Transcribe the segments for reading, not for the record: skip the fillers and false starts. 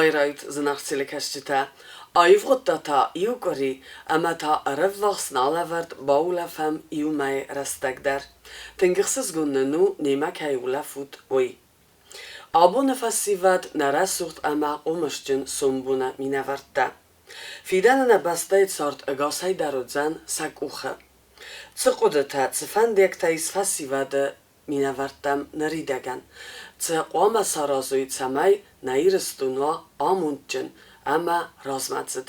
Байрайут, зынаргъ телекӕсджытӕ! Аивгъуыдта та иу къуыри, ӕмӕ та ӕрӕввахс налӕвӕрд баулӕфӕм иу мӕйы рӕстӕг дӕр. Тынг ӕхсызгон нын у, немӕ кӕй улӕфут, уый. Абоны фӕсивӕд нӕ рӕсугъд ӕмӕ хъомысджын сомбоны минӕвӕрттӕ. Фидӕны нӕ бӕстӕйы цард ӕгасӕй дӕр уыдзӕн сӕ къухы. Цы хъуыдытӕ, цы фӕндиӕгтӕ ис фӕсивӕды минӕвӕрттӕм ныридӕгӕн? Цы хъуамӕ саразой, цӕмӕй нӕ Ирыстон уа амондджын ӕмӕ размӕцыд?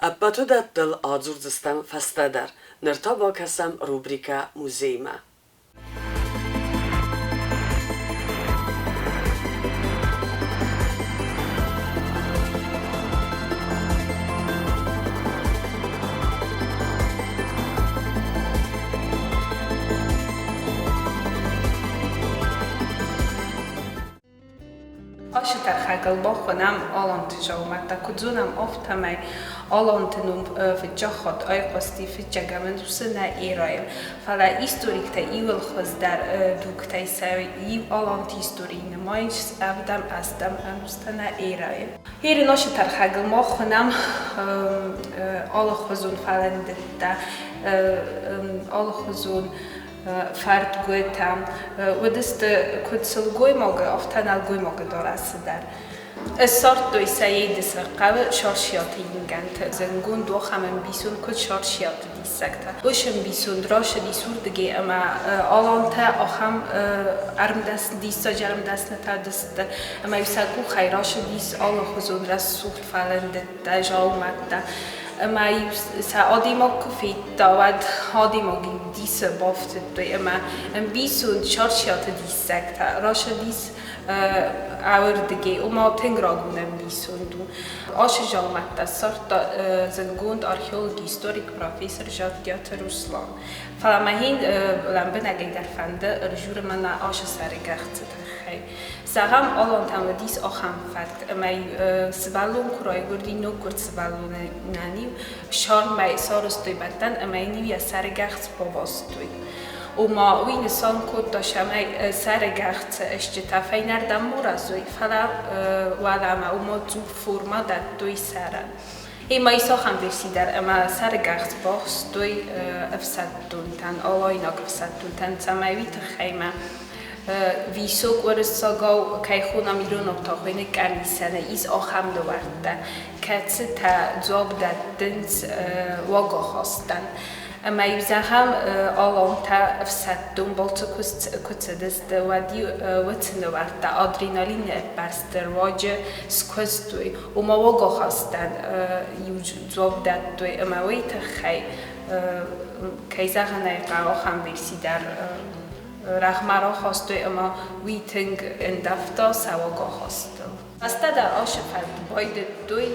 Ӕппӕт уыдӕттыл адзурдзыстӕм фӕстӕдӕр, ныр та бакӕсӕм рубрикӕ «Музеймӕ». Ашы тӕрхӕгыл бахонӕм Аланты заумӕттӕ. Куыд зонӕм, афтӕмӕй Аланты ном фыццаг хатт айхъуысти фыццӕгӕм ӕнусы нӕ эрӕйыл. Фӕлӕ историктӕ иуыл хуыздӕр дугтӕй сӕ иу Аланты историйы нымайынц ӕвдӕм-ӕстӕм ӕнустӕ нӕ эрӕйы. Ирон ашы тӕрхӕгыл мах хонӕм алыхуызон фӕлындыдтӕ, алыхуызон фӕрдгуытӕ. Уыдысты куыд сылгоймагы, афтӕ нӕлгоймагы дарӕсы дӕр. Ссардтой сӕ Едысы хъӕуы Сарсиаты ингӕнты. Зындгонд у ахӕм ӕмбисонд, куыд Сарсиаты диссӕгтӕ. Уыцы ӕмбисонд рацыдис уырдыгӕй ӕмӕ алантӕ ахӕм ӕрмдӕсны, диссаджы ӕрмдӕснытӕ уыдысты, ӕмӕ-иу сӕ къухӕй рацыдис алыхуызон рӕсугъд фӕлындыдтӕ, дзаумӕттӕ. Ӕмӕ-иу сӕ адӕймаг куы федта, уӕд адӕймаг-иу дисы бафтыдтой ӕмӕ ӕмбисонд Сарсиаты диссӕгтӕ рацыдис ӕвӕрдыгӕй, ома тынг рагон ӕмбисонд у. Ацы дзаумӕттӕ ссардта зындгонд археолог, историк, профессор Жадтиаты Руслан. Фӕлӕ мӕ хин лӕмбынӕгӕй дӕр фӕнды ӕрзуры мӕнӕ ацы сӕры гӕхцы тыххӕй. Зӕгъӕм, алантӕм уыдис ахӕм фӕтк, ӕмӕ сывӕллон куы райгуырди, ноггуырд сывӕллонӕн-иу сармӕй сарӕзтой бӕттӕн ӕмӕ йын-иу йӕ сӕры гӕхц бабастой. Ома уый нысан кодта, цӕмӕй сӕры гӕхцы стджытӕ фӕйнӕрдӕм ма рӕзой, фӕлӕ уӕлӕмӕ ома цъупп формӕ дӕттой сӕрӕн. Ӕмӕ ис ахӕм верси дӕр, ӕмӕ сӕры гӕхц бахстой ӕфсӕддонтӕн, алайнаг ӕфсӕддонтӕн, цӕмӕй уый тыххӕй ма висок уырыссагау кӕй хонӕм иронау та хуыйны къӕмисӕны, ис ахӕм лӕвӕрттӕ, кӕцытӕ дзуапп дӕттынц уагахастӕн. Ӕмӕ-иу зӕгъӕм, алантӕ ӕфсӕддон балцы куы цыдысты, уӕд-иу уыцы нывӕрдтӕ адреналины ӕппӕрсты руаджы скуыстой. Ома уагахастӕн иу дзуапп дӕттой ӕмӕ уый тыххӕй, кӕй зӕгъын ӕй хъӕуы, ахӕм верси дӕр рӕгъмӕ рахастой ӕмӕ уый тынг ӕндӕвта сӕ уагахастыл. Фӕстӕдӕр ашы фӕнд байдыдтой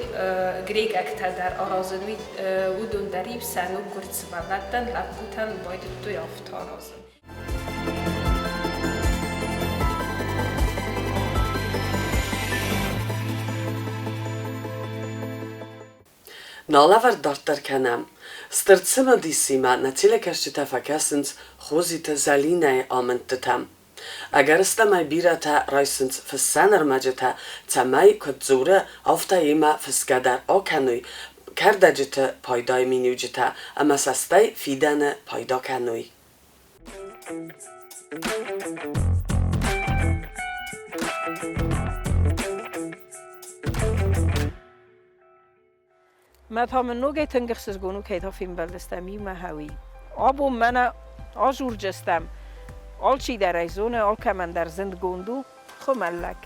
грекъӕгтӕ дӕр аразын, уыдон дӕр-иу сӕ ноггуырд сывӕллӕттӕн, лӕппутӕн байдыдтой афтӕ аразын. Налӕвӕрд дарддӕр кӕнӕм. Стыр цымыдисимӕ нӕ телекӕсджытӕ фӕкӕсынц Хозиты Зӕлинӕйы амындтытӕм. Ӕгӕрыстӕмӕй бирӕтӕ райсынц фыссӕн ӕрмӕджытӕ, цӕмӕй, куыд дзуры, афтӕ йемӕ фысгӕ дӕр акӕной, кӕрдӕджыты пайдайы миниуджытӕ ӕмӕ сӕ стӕй фидӕны пайда кӕной. Мӕ та мын ногӕй тынг ӕхсызгон у, кӕй та фембӕлдыстӕм иумӕ хӕуи. Абон мӕнӕ азурджыстӕм, алчидӕр ӕй зоны, алкӕмӕн дӕр зындгонд у хуымӕллӕг.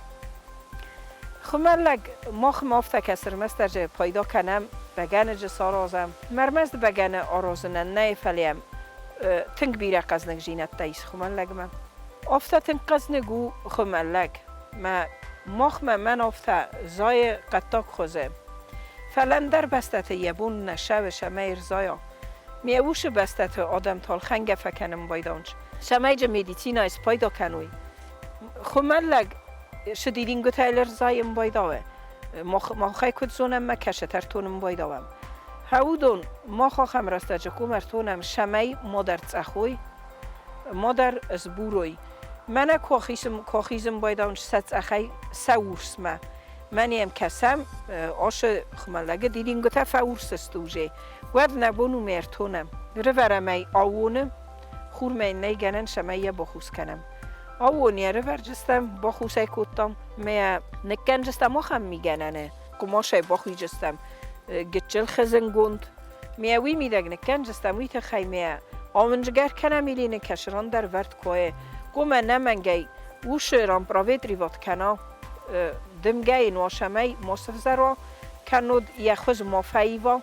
Хуымӕллӕг махмӕ афтӕ кӕсы, ӕрмӕстдӕр дзы пайда кӕнӕм, бӕгӕныджы саразӕм. Ӕрмӕст бӕгӕны аразынӕн нӕй, фӕлӕ йӕм тынг бирӕ хъӕзныгдзинӕдтӕ ис хуымӕллӕгмӕ. Афтӕ тынг хъӕзныг у хуымӕллӕг, мӕ махмӕ мӕн афтӕ зайы хъӕддаг хуызы. Фӕлӕ ӕндӕр бӕстӕты йӕ бон нӕ сӕуы, цӕмӕй ӕрзайа. Ме усы бӕстӕты адӕм та ӕлхӕнгӕ фӕкӕнын байдауынц, цӕмӕй дзы медицинӕйы спайда кӕной. Хуымӕллӕг цы дидингуытӕй ӕрзайын байдауы, махӕй куыд зонӕм, мӕ кӕсӕт ӕртонын байдауӕм. Хӕудон мах ахӕм рӕстӕджы ком ӕртонӕм, цӕмӕй мадӕр цъӕх уой, мадӕр сбур уой. Мӕнӕ куы ахизын байдауынц сӕ цъӕхӕй сӕ урсмӕ. Мӕнӕ йӕм кӕсӕм, асы хуымӕллӕгы дидингуытӕ фӕурс сты уже. Уӕд нӕ бон у ме ртонӕм. Рывӕрӕм ӕй аууоны, хурмӕ йын нӕй гӕнӕн, цӕмӕй йӕ бахус кӕнӕм. Аууон йӕ рывӕрджыстӕм, бахус ӕй кодтам, ӕмӕ йӕ ныккӕнджыстӕм ахӕм мигӕнӕны, хъуымацӕй бахуыйджыстӕм гыццыл хызынгонд. Ме уый мидӕг ныккӕнджыстӕм, уый тыххӕй ме амынджыгӕр кӕнӕм Елены кӕсыран дӕр вӕрд куы Комӕ нӕмӕнгӕй усы ран проветривать кӕна, дымгӕйы нуазӕмӕй ма сывзӕра, кӕннод йӕ хуыз ма фӕива.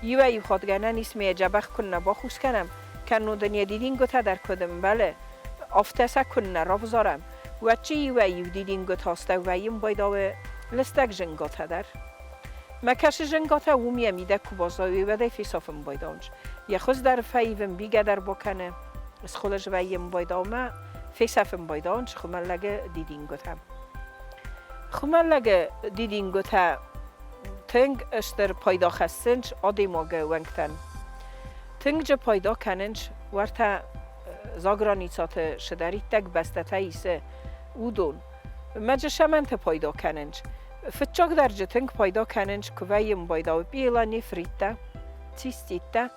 Иуӕй-иу хатт гӕнӕн ис ме дзӕбӕх куыннӕ бахус кӕнӕм, кӕннод ын йӕ дидингуытӕ дӕр куыд ӕмбӕлы, афтӕ сӕ куыннӕ равзарӕм, уӕд чи иуӕй-иу дидингуыты астӕу вӕййын байдауы лыстӕг зынгатӕ дӕр. Мӕ кӕсы зынгатӕ уым йӕ мидӕг куы баззайой, уӕд ӕй фесафын байдауынц. Йӕ хуыз дӕр фӕивын, бигӕ дӕр бакӕны, схуылыз вӕййын байдаумӕ, фесӕфын байдауынц хуымӕллӕгы дидингуытӕ. Хуымӕллӕгы дидингуытӕ тынг стыр пайда хӕссынц адӕймагы уӕнгтӕн. Тынг дзы пайда кӕнынц уӕртӕ заграницаты цыдӕриддӕр бӕстӕтӕ исы, уыдон. Мӕ дзы сӕмӕнты пайда кӕнынц. Фыццагдӕр дзы тынг пайда кӕнынц, куы вӕййы байдауы пиелонефриттӕ, циститтӕ.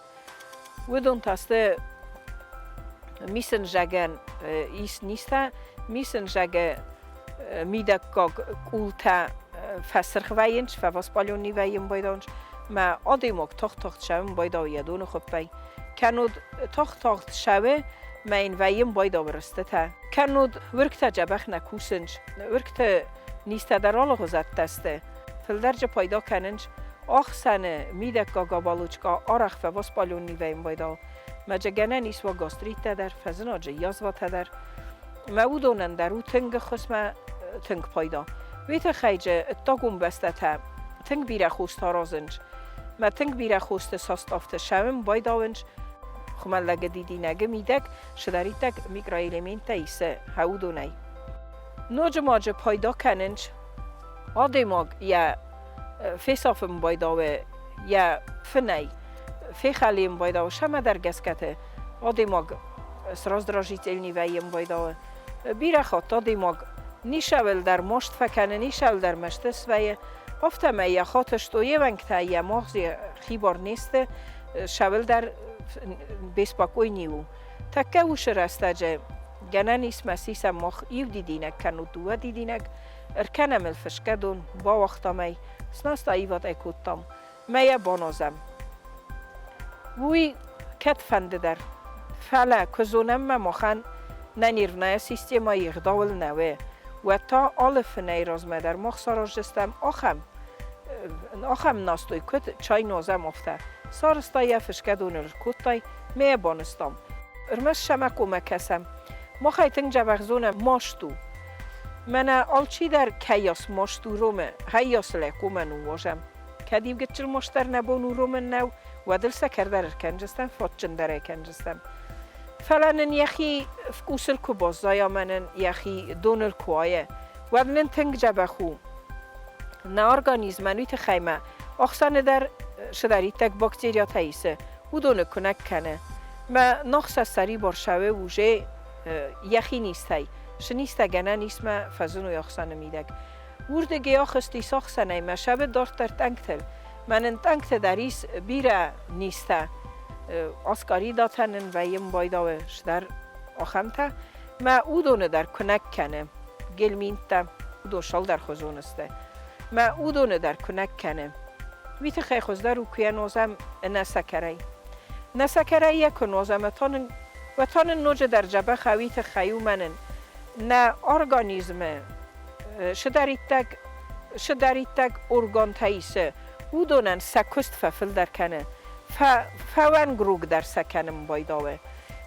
Уыдон та сты мисынзӕгӕн ис низтӕ, мисынзӕгы мидӕггаг къултӕ фӕсырх вӕййынц, фӕвоспалённый вӕййын байдауынц. Мӕ адӕймаг тагъд-тагъд цӕуын байдауы йӕ доны хуыппӕй. Кӕннод тагъд-тагъд цӕуы, мӕ йын вӕййын байдауы рыстытӕ. Кӕннод уыргтӕ дзӕбӕх нӕ кусынц. Уыргты низтӕ дӕр алыгъуызӕттӕ сты. Фылдӕр дзы пайда кӕнынц ӕхсӕны мидӕггаг оболочка арӕх фӕвоспалённый вӕййын байдауы. Мӕ дзы гӕнӕн ис уа гастриттӕ дӕр, фӕзына дзы язватӕ дӕр. Мӕ уыдонӕн дӕр у тынг ӕххуысмӕ тынг пайда. Уый тыххӕй дзы ӕддагон бӕстӕтӕ тынг бирӕ хостӕ аразынц. Мӕ тынг бирӕ хосты составты сӕуын байдауынц. Хуымӕллӕгы дидинӕгы мидӕг цыдӕриддӕр микроэлементтӕ исы уыдонӕй. Ноджы ма дзы пайда кӕнынц адӕймаг йӕ фесафын байдауы йӕ фынӕй, фехӕлын байдауы сӕмӕдӕр гӕсгӕты адӕймаг сраздражительный вӕййын байдауы. Бирӕ хатт адӕймаг нисӕуыл дӕр маст фӕкӕны, нисӕуыл дӕр мӕсты свӕййы, афтӕмӕй йӕ хаты сто йе уӕнгтӕ, йӕ магъз йӕ хибар не сты, сӕуыл дӕр беспокойный у. Тӕккӕ уыцы рӕстӕджы гӕнӕн ис мӕ сисӕм мах иу дидинӕг кӕнут дыууӕ дидинӕг, ӕркӕнӕм ыл фысгӕ дон, бауагътам ӕй, снаст аивад ӕй кодтам, мӕ йӕ баназӕм. Уый кӕдфӕнды дӕр. Фӕлӕ куы зонӕм мӕ махӕн нӕ нервная системӕ егъдауыл нӕ уы, уӕд та алы фынӕй размӕ дӕр мах сараздзыстӕм ахӕм ахӕм настой, куыд чай нуазӕм, афтӕ. Сарызта йӕ, фысгӕ доны ркодтай, мӕ йӕ банызтам. Ӕрмӕст сӕмӕ коммӕ кӕсӕм. Махӕй тынг дзӕбӕх зонӕм, маст у. Мӕнӕ алчидӕр кӕйас маст уромы, хӕйас ыл ӕй коммӕ ныууазӕм. Кӕд иу гыццыл мастдӕр нӕ бон уромын нӕу, уӕд ыл сӕкӕр дӕр ӕркӕндзыстӕм, фадджындӕр ӕй кӕндзыстӕм. Фӕлӕ нын йӕхи вкусыл куы баззайа ӕмӕ нын йӕхи доныл куы уайа, уӕд нын тынг дзӕбӕх у. Нӕ организмӕн уый тыххӕй ма ӕхсӕны дӕр цыдӕриддӕр бактериатӕ исы, уыдоны куынӕг кӕны. Мӕ ног сӕ сӕрибар сауы уже йӕхи низтӕй. Цы низтӕ гӕнӕн ис мӕ фӕзыной ӕхсӕны мидӕг. Уырдыгӕй ахызтис ӕхсӕнӕй мӕ сабы дарддӕр тъӕнгтыл. Мӕнӕн тъӕнгты дӕр ис бирӕ низтӕ. Аскъаридатӕ нын вӕййын байдауы сдӕр ахӕмтӕ. Мӕ уыдоны дӕр куынӕг кӕны. Гельминттӕ, уыдон цалдӕрхуызон сты. Мӕ уыдоны дӕр куынӕг кӕны. Уый тыххӕй хуыздӕр у, куы йӕ нозӕм ӕнӕ сӕкӕрӕй. Нӕ сӕкӕрӕй йӕ куы нозӕм, уӕд та нын ноджыдӕр дзӕбӕх уый тыххӕй у мӕнӕн нӕ организмы цыдӕриддӕр органтӕ исы, уыдонӕн сӕ куыст фӕфылдӕр кӕны, фӕуӕнгрогдӕр сӕ кӕнын байдауы.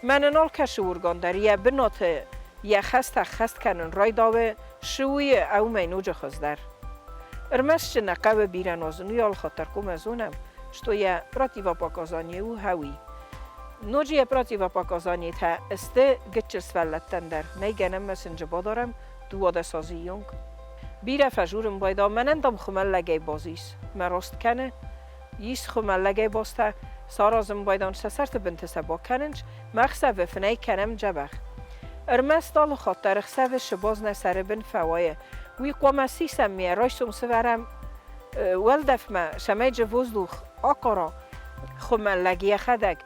Мӕнӕн алкӕцы орган дӕр йӕ бынаты йӕ хӕстӕ ӕххӕст кӕнын райдауы, цы у уымӕй ноджы хуыздӕр. Ӕрмӕст дзы нӕ хъӕуы бирӕ нуазын, уый алыхатт дӕр хъуамӕ зонӕм, что йӕ противопоказание у хӕуи. Ноджы йӕ противопоказаниетӕ сты гыццыл сывӕллӕттӕн дӕр, нӕй гӕнӕн ма сын дзы бадарӕм 12 азы онг. Бирӕ фӕжурын байдау, мӕнӕн дам хуымӕллӕгӕй базис, мӕ раст кӕны, ис хуымӕллӕгӕй базтӕ, саразын байдан сӕ сӕрты бынты сӕ бакӕнынц, мӕ ӕхсӕвы фынӕй кӕнӕм дзӕбӕх. Ӕрмӕст алы хатт дӕр ӕхсӕвы сыбаз нӕ сӕры бын фӕуайы. Уый хъуамӕ сисӕм ме райсом сывӕрӕм уӕлдӕфмӕ, цӕмӕй дзы воздух акъора. Хуымӕллӕг йӕхӕдӕг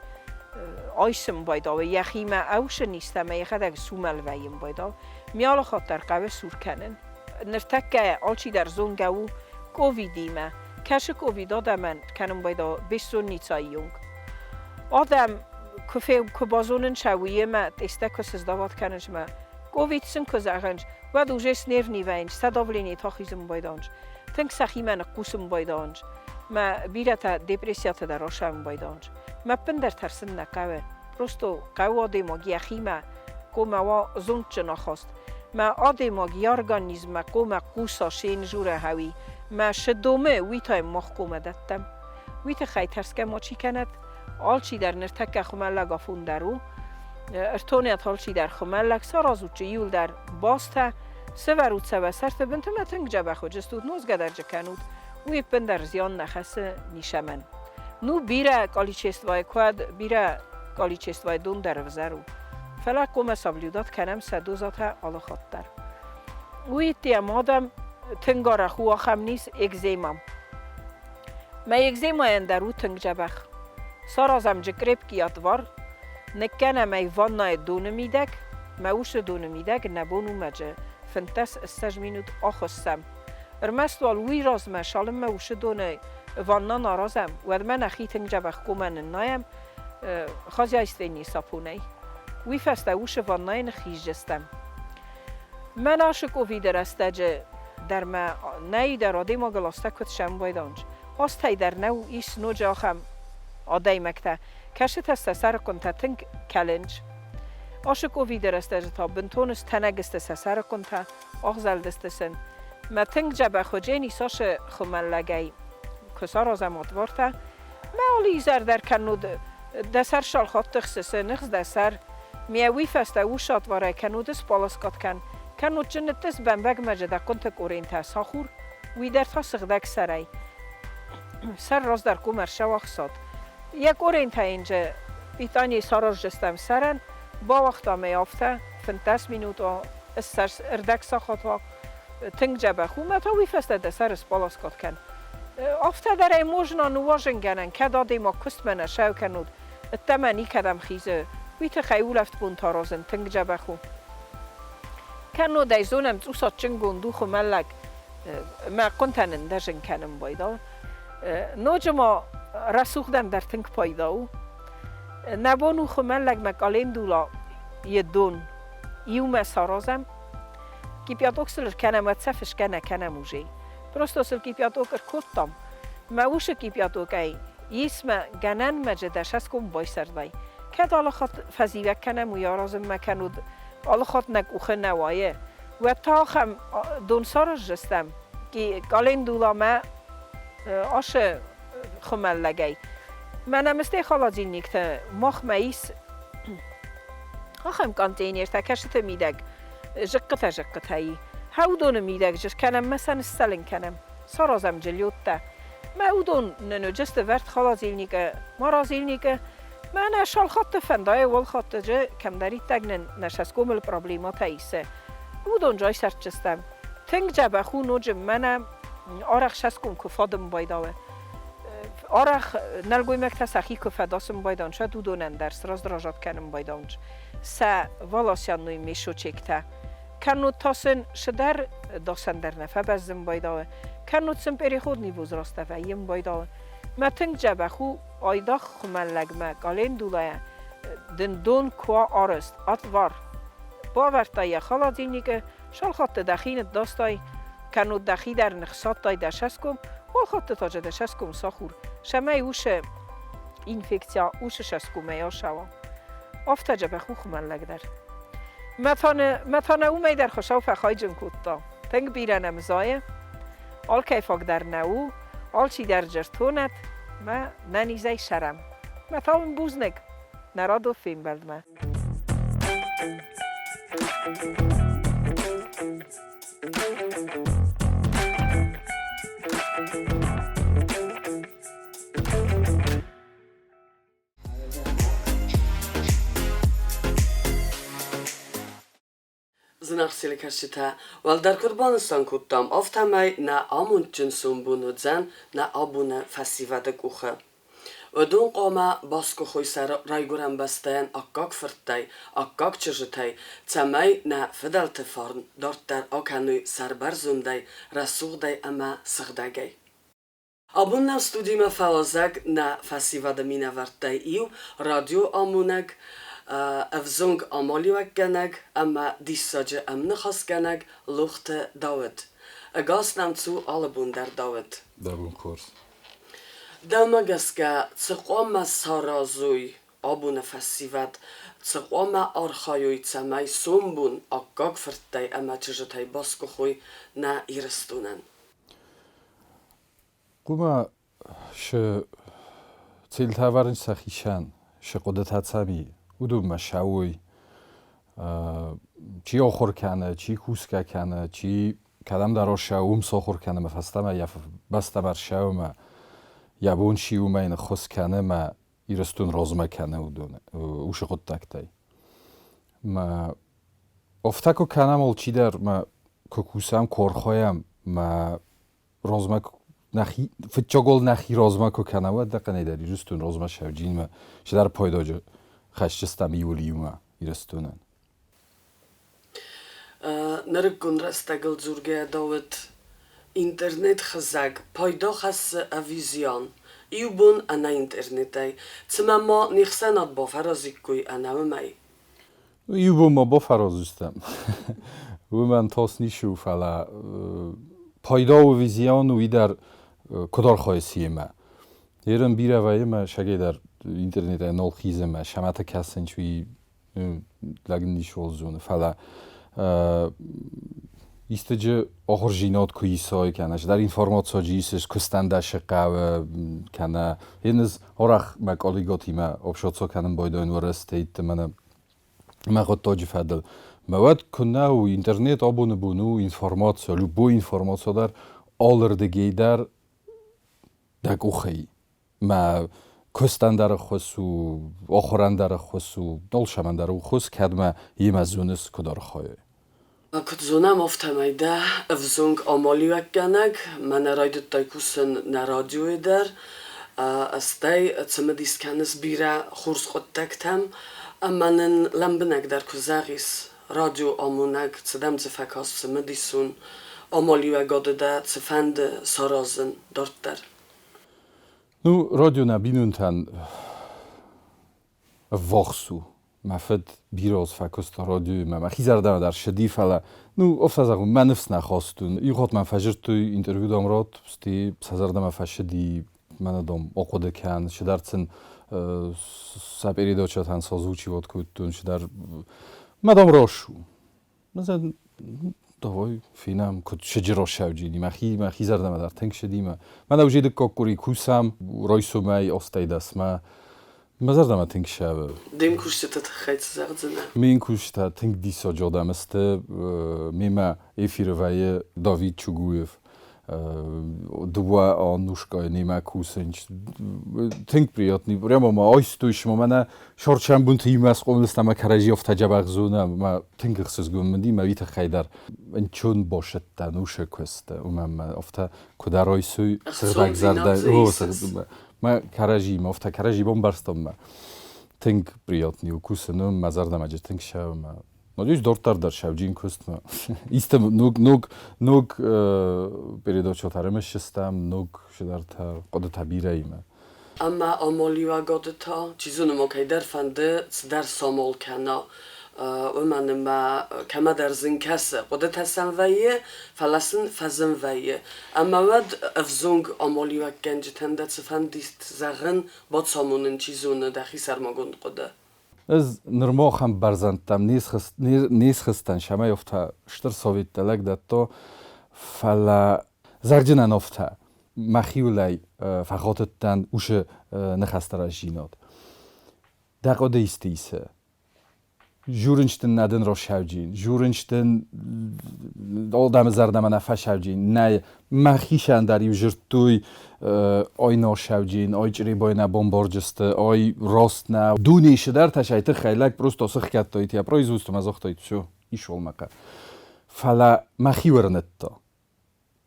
айсын байдауы, йӕхимӕ ӕвсын истӕмӕ йӕхӕдӕг сумӕл вӕййын байдауы. Ме алы хатт дӕр хъӕуы сур кӕнын. Ныртӕккӕ алчидӕр зонгӕ у ковидимӕ. Кӕсы ковид адӕмӕн кӕнын байдауы бессонницайы онг. Адӕм куы базонынц уыимӕ тесттӕ куы сыздават кӕнынц ӕмӕ ковид сын куы зӕгъынц, уӕд уже снервни вӕййынц, сӕ давление ахизын байдауынц, тынг сӕхимӕ ныхъхъусын байдауынц, мӕ бирӕтӕ депрессияты дӕр асӕвын байдауынц. Мӕ ӕппындӕр тӕрсын нӕ хъӕуы. Просто хъӕуы адӕймаг йӕхимӕ хъуамӕ уа зондджын ахаст. Мӕ адӕймаг йӕ организммӕ хъуамӕ хъуса се нзурӕ хӕуи, мӕ шы домы, уый та йын мах хъуамӕ дӕттӕм. Уый тыххӕй тӕрсгӕ мачи кӕнӕд. Алчидӕр ныртӕккӕ хуымӕллӕг афон дӕр у. Ӕртонӕт алчидӕр хуымӕллӕг, саразут джы иуылдӕр базтӕ, сӕвӕрут сӕ уӕ сӕрты бынты мӕ тынг дзӕбӕх уыдзыстут, нозгӕ дӕр джы кӕнут. Уый ӕппындӕр зиан нӕ хӕссы нисӕмӕн. Ну, бирӕ количествойы куӕд, бирӕ количествойы дон дӕр ӕвзӕр у. Фӕлӕ хъуамӕ соблюдат кӕнӕм сӕ дозатӕ алы хатт дӕр. Уый ӕдде ма адӕм тынг арӕх у ахӕм низ экзема. Мӕ экземайӕн дӕр у тынг дзӕбӕх. Саразӕм джы крепкий отвар, ныккӕнӕм ӕй ваннайы доны мидӕг, мӕ усы доны мидӕг нӕ бон у мӕджы 15-20 минут ахуыссӕм. Ӕрмӕст уал уый размӕ цалынмӕ усы доны ваннан аразӕм, уӕдмӕ нӕхи тынг дзӕбӕх комӕ ныннайӕм хозяйственный сапонӕй. Уый фӕстӕ усы ваннайы ныххиздзыстӕм. Мӕн ашы ковиды рӕстӕджы дӕр мӕ нӕй дӕр адӕймагыл азтӕ куыд сӕмбӕлдӕнч. Азтӕй дӕр нӕу ис ноджы ахӕм адӕймӕгтӕ, кӕцытӕ сӕ сӕрыхъуынтӕ тынг кӕлынц. Ашы ковиды рӕстӕджы та бынтон стӕнӕг сты сӕ сӕрыхъуынтӕ, ӕгъзӕлдысты сын. Мӕ тынг дзӕбӕх уыдзӕни цасы хуымӕллӕгӕй куы саразӕм отвортӕ. Мӕ алы изӕр дӕр кӕннод дӕ сӕр салхатты хсысы, ныхс дӕ сӕр. Ме уый фӕстӕ ус отварӕй кӕннод сполоскат кӕн, кӕннод чын ныттыс бӕмбӕгмӕджы дӕ хъуынты къорентӕ сахур, уый дӕр та сыгъдӕг сӕрӕй. Сӕр раздӕр ком ӕрсӕуӕхсад. Йӕ къорентӕ йын же питание сараздзыстӕм сӕрӕн, бауагътам ӕй афтӕ, 15 минут ссӕдз ӕрдӕг сахат уа, тынг дзӕбӕх у, мӕ та уый фӕстӕ дӕ сӕр сполоскат кӕн. Афтӕ дӕр ӕй можно ныууазынгӕнӕн, кӕд адӕймаг куыстмӕ нӕ сӕу кӕнуд, ӕддӕмӕ никӕдӕм хизы, уый тыххӕй улӕфтбонтӕ аразын тынг дзӕбӕх у. Кӕннод ӕй зонӕм, цъус адджынгонд у хуымӕллӕг, мӕ хъуынтӕ нын дӕ зын кӕнын байдал. Ноджы ма рӕсугъдӕн дӕр тынг пайда у. Нӕ бон у хуымӕллӕгмӕ календула йы дон иумӕ саразӕм. Кипяток сыл ӕркӕнӕм, уӕд сӕ фысгӕ нӕ кӕнӕм уже. Просто сыл кипяток ӕркодтам. Мӕ усы кипятокӕй ис мӕ гӕнӕн мӕджы дӕсӕском байсӕрдай. Кӕд алы хатт фӕзивӕг кӕнӕм, уый аразынмӕ кӕнод алы хатт нӕ къухы нӕ уайы, уӕд та ахӕм дон сараздзыстӕм календуламӕ ашы хуымӕллӕгӕй. Мӕнӕ мыстӕй холодильниктӕ махмӕ ис ахӕм контейнертӕ, кӕсыты мидӕг зыхъхъытӕ-зыхъхъытӕ и. Хӕудоны мидӕг жыр кӕнӕм мӕ сӕ ныссӕлын кӕнӕм. Саразӕм джыллёттӕ. Мӕ уыдон нын уыдысты вӕрд холодильникы, морозильникы. Мӕнӕ шалхатты фӕндайы уӕлхаттыджы кӕмдӕриддӕр нын нӕ цӕсгомыл проблемӕтӕ исы. Уыдон жайсӕрдджыстӕм. Тынг дзӕбӕх у ноджы мӕнӕ арӕх цӕсгом куы фадын байдауы. Арӕх нӕлгоймӕгтӕ сӕхи куы фӕдасын байдауынц, уӕд уыдонӕн дӕр сраздражат кӕнын байдауынц сӕ волосянной мешочектӕ. Кӕннод та сын цыдӕр дасӕн дӕр нӕ фӕбӕззын байдауы, кӕннод сын переходный возрасттӕ вӕййын байдауы. Мӕ тынг дзӕбӕх у айдагъ хуымӕллӕгмӕ календулайӕ дын дон куы арызт, отвар. Бавӕрдтай йӕ холодильникы, шалхатты дӕхи ныддастай, кӕннод дӕхи дӕр ныхсадтай дӕ цӕсгом, уалхатты та дӕ цӕсгом сахур, цӕмӕй уыцы инфекция уыцы цӕсгомӕй ацӕуа. Афтӕ дзӕбӕх у хуымӕллӕг дӕр. Мӕ та нӕ уымӕй дӕр Хуыцау фӕхайджын кодта. Тынг бирӕ нӕм зайы, алкӕй фаг дӕр нӕ у, алчидӕр джыртонӕт, мӕ нӕ низӕй сӕрӕм. Мӕ та уын бузныг нӕ радон фембӕлдмӕ. Зынаргъ телекӕсджытӕ, уӕлдӕр куыд банысан кодтам, афтӕмӕй нӕ амондджын сомбон уыдзӕн нӕ абоны фӕсивӕды къухы. Уыдон хъуамӕ басгуыхой сӕ райгуырӕн бӕстӕйӕн аккаг фырттӕй, аккаг чызджытӕй, цӕмӕй нӕ фыдӕлты фарн дарддӕр акӕной сӕрбӕрзондӕй, рӕсугъдӕй ӕмӕ сыгъдӕгӕй. Абон нӕм студимӕ фӕуазӕг нӕ фӕсивӕды минӕвӕрттӕй иу, радиоамонӕг, ӕвзонг амалиуӕггӕнӕг ӕмӕ диссаджы ӕмныхасгӕнӕг Лохты Дауыт. Ӕгас нӕм цу алы бон дӕр, Дауыт. Дӕ бон хорз. Дӕумӕ гӕсгӕ, цы хъуамӕ саразой абоны фӕсивӕд, цы хъуамӕ архайой, цӕмӕй сомбон аккаг фырттӕй ӕмӕ чызджытӕй басгуыхой нӕ Ирыстонӕн? Хъуамӕ шы цилтӕ ӕвӕрынц сӕхицӕн, шы хъуыдытӕ цӕм и, уыдонмӕ сӕуой. Чи ахуыр кӕны, чи кусгӕ кӕны, чи кӕдӕмдӕр ӕрцӕуы, уым сахуыр кӕны ӕмӕ фӕстӕмӕ йӕ бӕстӕмӕ ӕрцӕуы ӕмӕ йӕ бон чи у, уымӕй ныххуыс кӕны ӕмӕ Ирыстон размӕ кӕны уыдоны уыцы хъуыддӕгтӕй. Мӕ афтӕ куы кӕнӕм алчидӕр, мӕ куы кусӕм, куы архайӕм, мӕ размӕ нӕхи фыццагол нӕхи размӕ куы кӕнӕм, уӕд ӕнӕхъӕнӕй дӕр Ирыстон размӕ сӕвджинмӕ цыдӕр пайдаджы хӕсджыстӕм иуыл иумӕ Ирыстонӕн. Нырыккон рӕстӕгыл дзургӕйӕ Дауыт интернет-хызӕг пайда хӕссы ӕви зиан? Иу бон ӕнӕ интернетӕй, цымӕ ма не хсӕнад бафӕразиккой ӕнӕ уымӕй? Иу бон ма бафӕраздзыстӕм. Уымӕн тас ницы у, фӕлӕ пайда у ӕви зиан, уый дӕр куыд архайыс йемӕ. Ерын бирӕ вӕййы мӕ сӕгӕй дӕр интернетӕй нал хизы мӕ сӕмӕты кӕсынч, уый лӕг ницыуал зоны, фӕлӕ истыджы ахуырдзинад куы исай, кӕнӕ цыдӕр информаци исыс, куыстӕн дӕ цы хъӕуы, кӕнӕ ӕнӕз арӕх мӕ коллегатимӕ общаться кӕнын байдайын уӕрӕсейты мӕнӕ мӕ хъуыддаджы фӕдыл. Мӕ уӕд куынӕ у интернет абоны бон у информаци, любой информаци дӕр алырдыгӕй дӕр дӕ къухӕй. Мӕ куыстӕн дӕр ӕххуыс у, ахуырӕн дӕр ӕххуыс у, алцӕмӕн дӕр ӕххуыс, кӕд мӕ имӕ зоныс, куыд архайай. Куыд зонӕм, афтӕмӕй дӕ ӕвзонг амалиуӕггӕнӕг, мӕнӕ райдыдтай кусын нӕ радиойы дӕр, стӕй цымыдис кӕныс бирӕ хорз хъуыддӕгтӕм, ӕмӕ нын лӕмбынӕгдӕр куы зӕгъис, радиоамонӕг, цы дӕм дзы фӕкаст цымыдисон амалиуӕгады дӕ цыфӕнды саразын дарддӕр? Ну, радио нӕ бинонтӕн ӕввахс у. Мӕ фыд бирӕ аз фӕкуыста радиоимӕ, мӕхи зӕрдӕмӕ дӕр ссыди, фӕлӕ, ну, афтӕ зӕгъон, мӕ ныфс нӕ хастон. Иу хатт мӕм фӕзырдтой интервью дам ратт, стӕй сӕ зӕрдӕмӕ фӕсыди, мӕнӕ дам, ахъуыды кӕн, цыдӕр сын сӕ передачӕтӕн созвучивать кодтон, цыдӕр. Мӕ дам рас у. Давай фенӕм, куыд сыджы росӕвджини, мӕхи, мӕхи зӕрдӕмӕ дӕр тынг сыди мӕ. Мӕнӕ уже дыккаг къуыри кусӕм, райсомӕй 18-мӕ. Мӕ зӕрдӕмӕ тынг сӕвы. Де мкусджыты тыххӕй цы зӕгъдзынӕ? Ме мкусджытӕ тынг диссаджы адӕм сты. Мемӕ эфиры вӕййы Давид Чугуев. Дыууӕ Аннушкайы немӕ кусынц. Тынг приятный. Прямо ма айстой ма мӕнӕ шорчӕмбунты иумӕ схъомыл стӕм ӕмӕ кӕрӕдзи афтӕ дзӕбӕх зонӕм. Мӕ тынг ӕхсызгон мын ди, мӕ уый тыххӕй дӕр ӕнцон басыдтӕн уыцы куысты. Уымӕн мӕ афтӕ куыд ӕрайсой сыгъдӕгзӕрдӕ. Мӕ кӕрӕдзимӕ афтӕ кӕрӕдзи бамбӕрстам мӕ. Тынг приятный у кусын, мӕ зӕрдӕмӕ тынг сӕ мӕ Надеюсь, дарддӕр дӕр сӕвджин куыстмӕ. Исты ног, ног, ног передачӕтӕ ӕрымысдзыстӕм, ног цыдӕртӕ, хъуыдытӕ бирӕимӕ. Ӕмӕ амалиуӕгады та, чи зоны ма кӕйдӕр фӕнды цыдӕр самал кӕна, уымӕн ӕмӕ кӕмӕдӕр зын кӕсы, хъуыдытӕ сӕм вӕййы, фӕлӕ сын фӕзын вӕййы. Ӕмӕ уӕд ӕвзонг амалиуӕггӕнджытӕн дӕ цы фӕндид зӕгъын, бацамонын, чи зоны, дӕхи сӕрмагонд хъуыды? Ӕз нырма ахӕм бӕрзӕндтӕм не схызтӕн, цӕмӕй афтӕ стыр советтӕ лӕг дӕтто, фӕлӕ зӕгъджынӕн афтӕ, мӕхиуылӕй фӕхатыдтӕн уыцы ныхӕстӕ рӕзинад. Дӕ хъуыды исты исы? Журынч дын нӕ дын росӕвджин, журынч дын адӕмы зӕрдӕмӕ нӕ фӕсӕвджин, нӕй мӕхицӕн дӕр-иу дзырдтой, ой носӕвджин, ой чъребой нӕ бомборджысты, ой рост нӕ. Дунейы цыдӕртӕ сӕ тыххӕй лӕг просто сыхгӕдтой, я производство мӕ загътой, все, исол мӕ хъӕ. Фӕлӕ мӕхи уырныдта.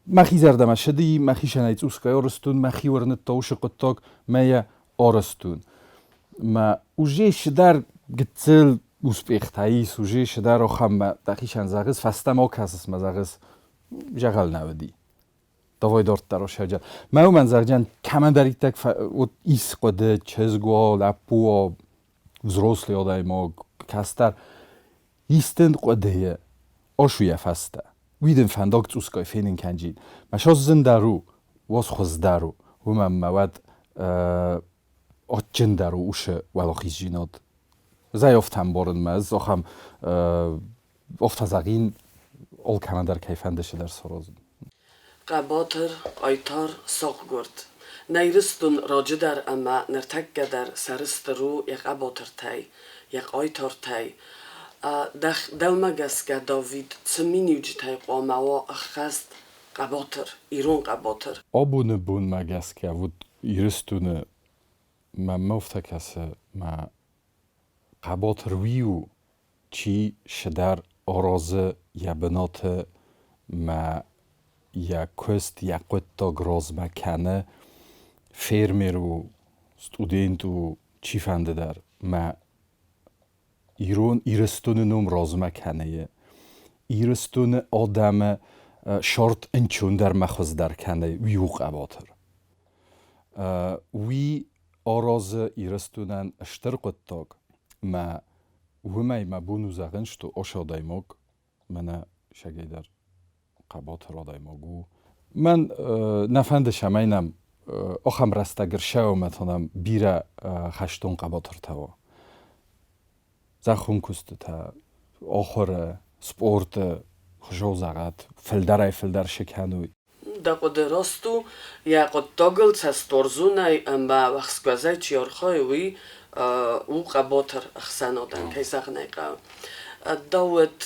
Мӕхи зӕрдӕмӕ сыди, мӕхицӕнӕй цъусгай арызтон, мӕхи уырныдта уыцы хъуыддаг, мӕ йӕ арызтон. Мӕ уже цыдӕр гыццыл успехтӕ ис, уже цыдӕр ахӕм дӕхицӕн зӕгъыс, фӕстӕмӕ акӕсыс мӕ зӕгъыс, зӕгъӕл нӕ уыди. Давай дарддӕр осӕджа. Мӕ уымӕн зӕгъджан, кӕмӕндӕриддӕр ис хъуыды, чызг уа, лӕппу уа, взрослый адӕймаг, кӕстӕр, истын хъуыдыйы осуйӕ фӕстӕ. Уый дын фӕндаг цъусгай фенын кӕнджин. Мӕ соззындӕр у, уоз хуыздӕр у, уымӕн мӕ уӕд адджындӕр у усы уӕлахиздзинад. Зӕй афтӕ ӕмбарын мӕ ӕз ахӕм афтӕ зӕгъин, алкӕмӕн дӕр кӕй фӕнды цыдӕр саразын. Хъӕбатыр, хъайтар, сахъгуырд. Нӕ Ирыстон раджы дӕр ӕмӕ ныртӕккӕ дӕр сӕрыстыр у йӕ хъӕбатыртӕй, йӕ хъайтартӕй. Дӕумӕ гӕсгӕ, Давид, цы миниуджытӕй хъуамӕ уа ӕххӕст хъӕбатыр, ирон хъӕбатыр? Абоны бонмӕ гӕсгӕ уыд Ирыстоны мӕнмӕ афтӕ кӕсы, мӕ хъӕбатыр уый у, чи цыдӕр аразы йӕ бынаты мӕ йӕ куыст, йӕ хъуыддаг размӕ кӕны, фермер у, студент у, чифӕнды дӕр мӕ ирон Ирыстоны ном размӕ кӕны. Ирыстоны адӕмы сӕрд ӕнцондӕр мӕ хуыздӕр кӕны, уый у хъӕбатыр. Уый аразы Ирыстонӕн стыр хъуыддаг мӕ уымӕй мӕ бон у зӕгъын, что ос адӕймаг мӕнӕ сӕгӕйдӕр хъӕбатыр адӕймаг у. Мӕн нӕ фӕнды, цӕмӕй нӕм ахӕм рӕстӕг ӕрцӕуа ӕмӕ та нӕм бирӕ хӕстон хъӕбатыртӕ уа. Зӕххон куыстытӕ, ахуыры, спорты хуызӕу зӕгъӕт, фылдӕрӕй-фылдӕр шы кӕной. Дӕ хъуыды раст у, йӕ хъуыддагыл цӕстуарзонӕй ӕмӕ уӕхскуӕзӕй чи архайы, уый у хъӕбатыр ӕхсӕнадӕн, кӕй зӕгъын ӕй хъӕуы. Дауыт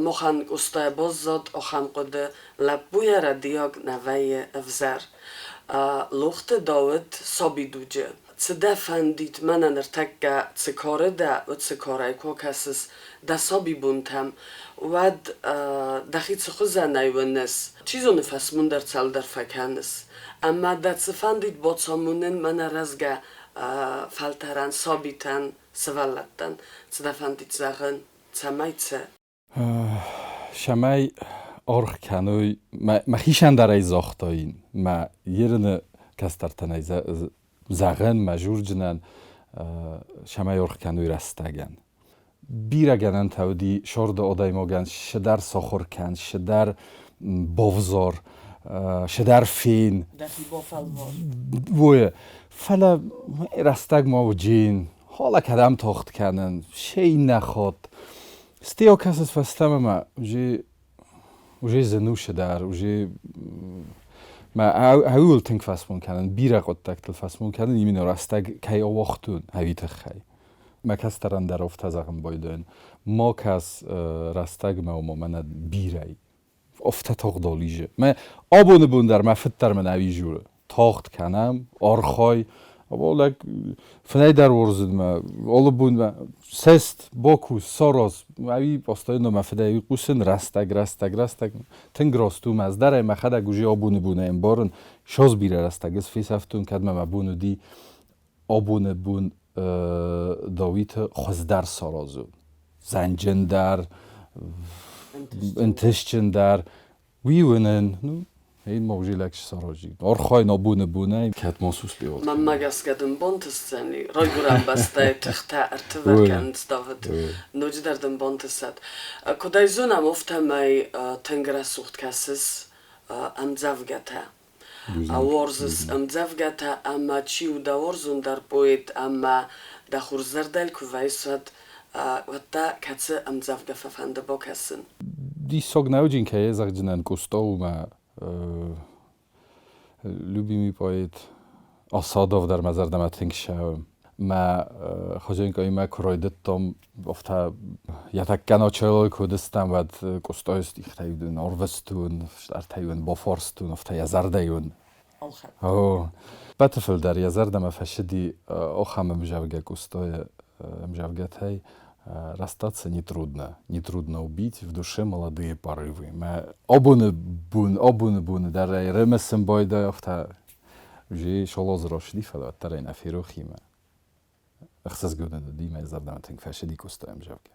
махӕн Къостайӕ баззад ахӕм хъуыды, лӕппуйӕ рӕдийаг нӕ вӕййы ӕвзӕр. Лохты Дауыт сабидуджы Цы дӕ фӕндид, мӕнӕ ныртӕккӕ цы кары дӕ, уыцы карӕй куы акӕсыс дӕ сабибонтӕм, уӕд дӕхи цы хуызӕнӕй уыныс? Чи зоны, фӕсмон дӕр цалдӕр фӕкӕныс. Ӕмӕ дӕ цы фӕндид бацамонын мӕнӕ рӕзгӕ фӕлтӕрӕн, сабитӕн, сывӕллӕттӕн? Цы дӕ фӕндид зӕгъын, цӕмӕй цы? Цӕмӕй аргъ кӕной, мӕхицӕн дӕр ӕй загътаин, мӕ ерыны кӕстӕртӕн ӕй зӕгъын, мӕ зурджынӕн, цӕмӕй аргъ кӕной рӕстӕгӕн. Бирӕ гӕнӕнтӕ уыди сӕрды адӕймагӕн цыдӕр сахуыр кӕн, цыдӕр бавзар, цыдӕр фен. Дӕхи бафӕлвар. Уое. Фӕлӕ рӕстӕг ма уыджин, Хола кӕдӕм тохт кӕнын, се иннӕ хатт. Стӕй акӕсыс фӕстӕмӕ мӕ уже уже зын у дӕр, уже мӕ ӕуыл тынг фӕсмон кӕнын, бирӕ хъуыддӕгтыл фӕсмон кӕнын, именно рӕстӕг кӕй ауагътон ӕви тыххӕй. Мӕ кӕстӕрӕн дӕр афтӕ зӕгъын байдайын, ма кӕс рӕстӕгмӕ, ома мӕнӕ бирӕ афтӕ тагъдал изы. Мӕ абоны бон дӕр мӕ фыд дӕр мын ӕви журы. Тагъд кӕнӕм, архай. Або лӕг фынӕй дӕр уарзынмӕ, алы бонмӕ сест, бакус, сараз. Ӕви постоянно мӕ фыдӕй хъусын рӕстӕг, рӕстӕг, рӕстӕг. Тынг раст у, мӕ ӕз дӕр ӕй мӕхӕдӕг уже абоны бонӕй ӕмбарын. Саз бирӕ рӕстӕг ӕз фесӕфтон, кӕд мӕ мӕ бон уыди абоны бон Дауиты хуыздӕр саразын. Зӕнджындӕр, ӕнтыстджындӕр. Уый уынын, ну, ин ма уже лӕг сарази. Архайын абоны бонӕй, кӕд ма суспевал. Мӕнмӕ гӕсгӕ дын бантысдзӕни райгуырӕн бӕстӕйы тыхтӕ ӕртывӕр кӕнынц, Давыд. Ноджыдӕр дын бантысӕд. Куыд ӕй зонӕм, афтӕмӕй тынг рӕсугъд кӕсыс ӕмдзӕвгӕтӕ. Уарзыс ӕмдзӕвгӕтӕ ӕмӕ чи у дӕ уарзондӕр поэт ӕмӕ дӕ хурзӕрдӕйыл куы вӕййыс, уӕд, уӕд та кӕцы ӕмдзӕвгӕ фӕфӕнды бакӕсын? Диссаг нӕуджын кӕй зӕгъдзынӕн Къоста у мӕ любимый поэт. Асадов дӕр мӕ зӕрдӕмӕ тынг ссӕуы. Мӕ хозяйкаимӕ куы райдыдтам, афтӕ йӕ тӕккӕ началой куы уыдыстӕм, уӕд Къостайы стихтӕ-иу дын арвыстон, стӕртӕ-иу ын бафарстон, афтӕ йӕ зӕрдӕ-иу ын. О, пӕты фылдӕр йӕ зӕрдӕмӕ фӕцыди ахӕм ӕмзӕвгӕ Къостайы ӕмзӕвгӕтӕй. Расстаться нетрудно, нетрудно убить в душе молодые порывы. Мӕ абоны бон, абоны боны дӕр ӕй ӕрымысын байдайы, афтӕ уже Шолоз рацыди, фӕлӕ уӕддӕр ӕй нӕ ферох и мӕ ӕхсызгон ын уыди, мӕ зӕрдӕмӕ тынг фӕцыди Къоста ӕмдзӕвгӕ.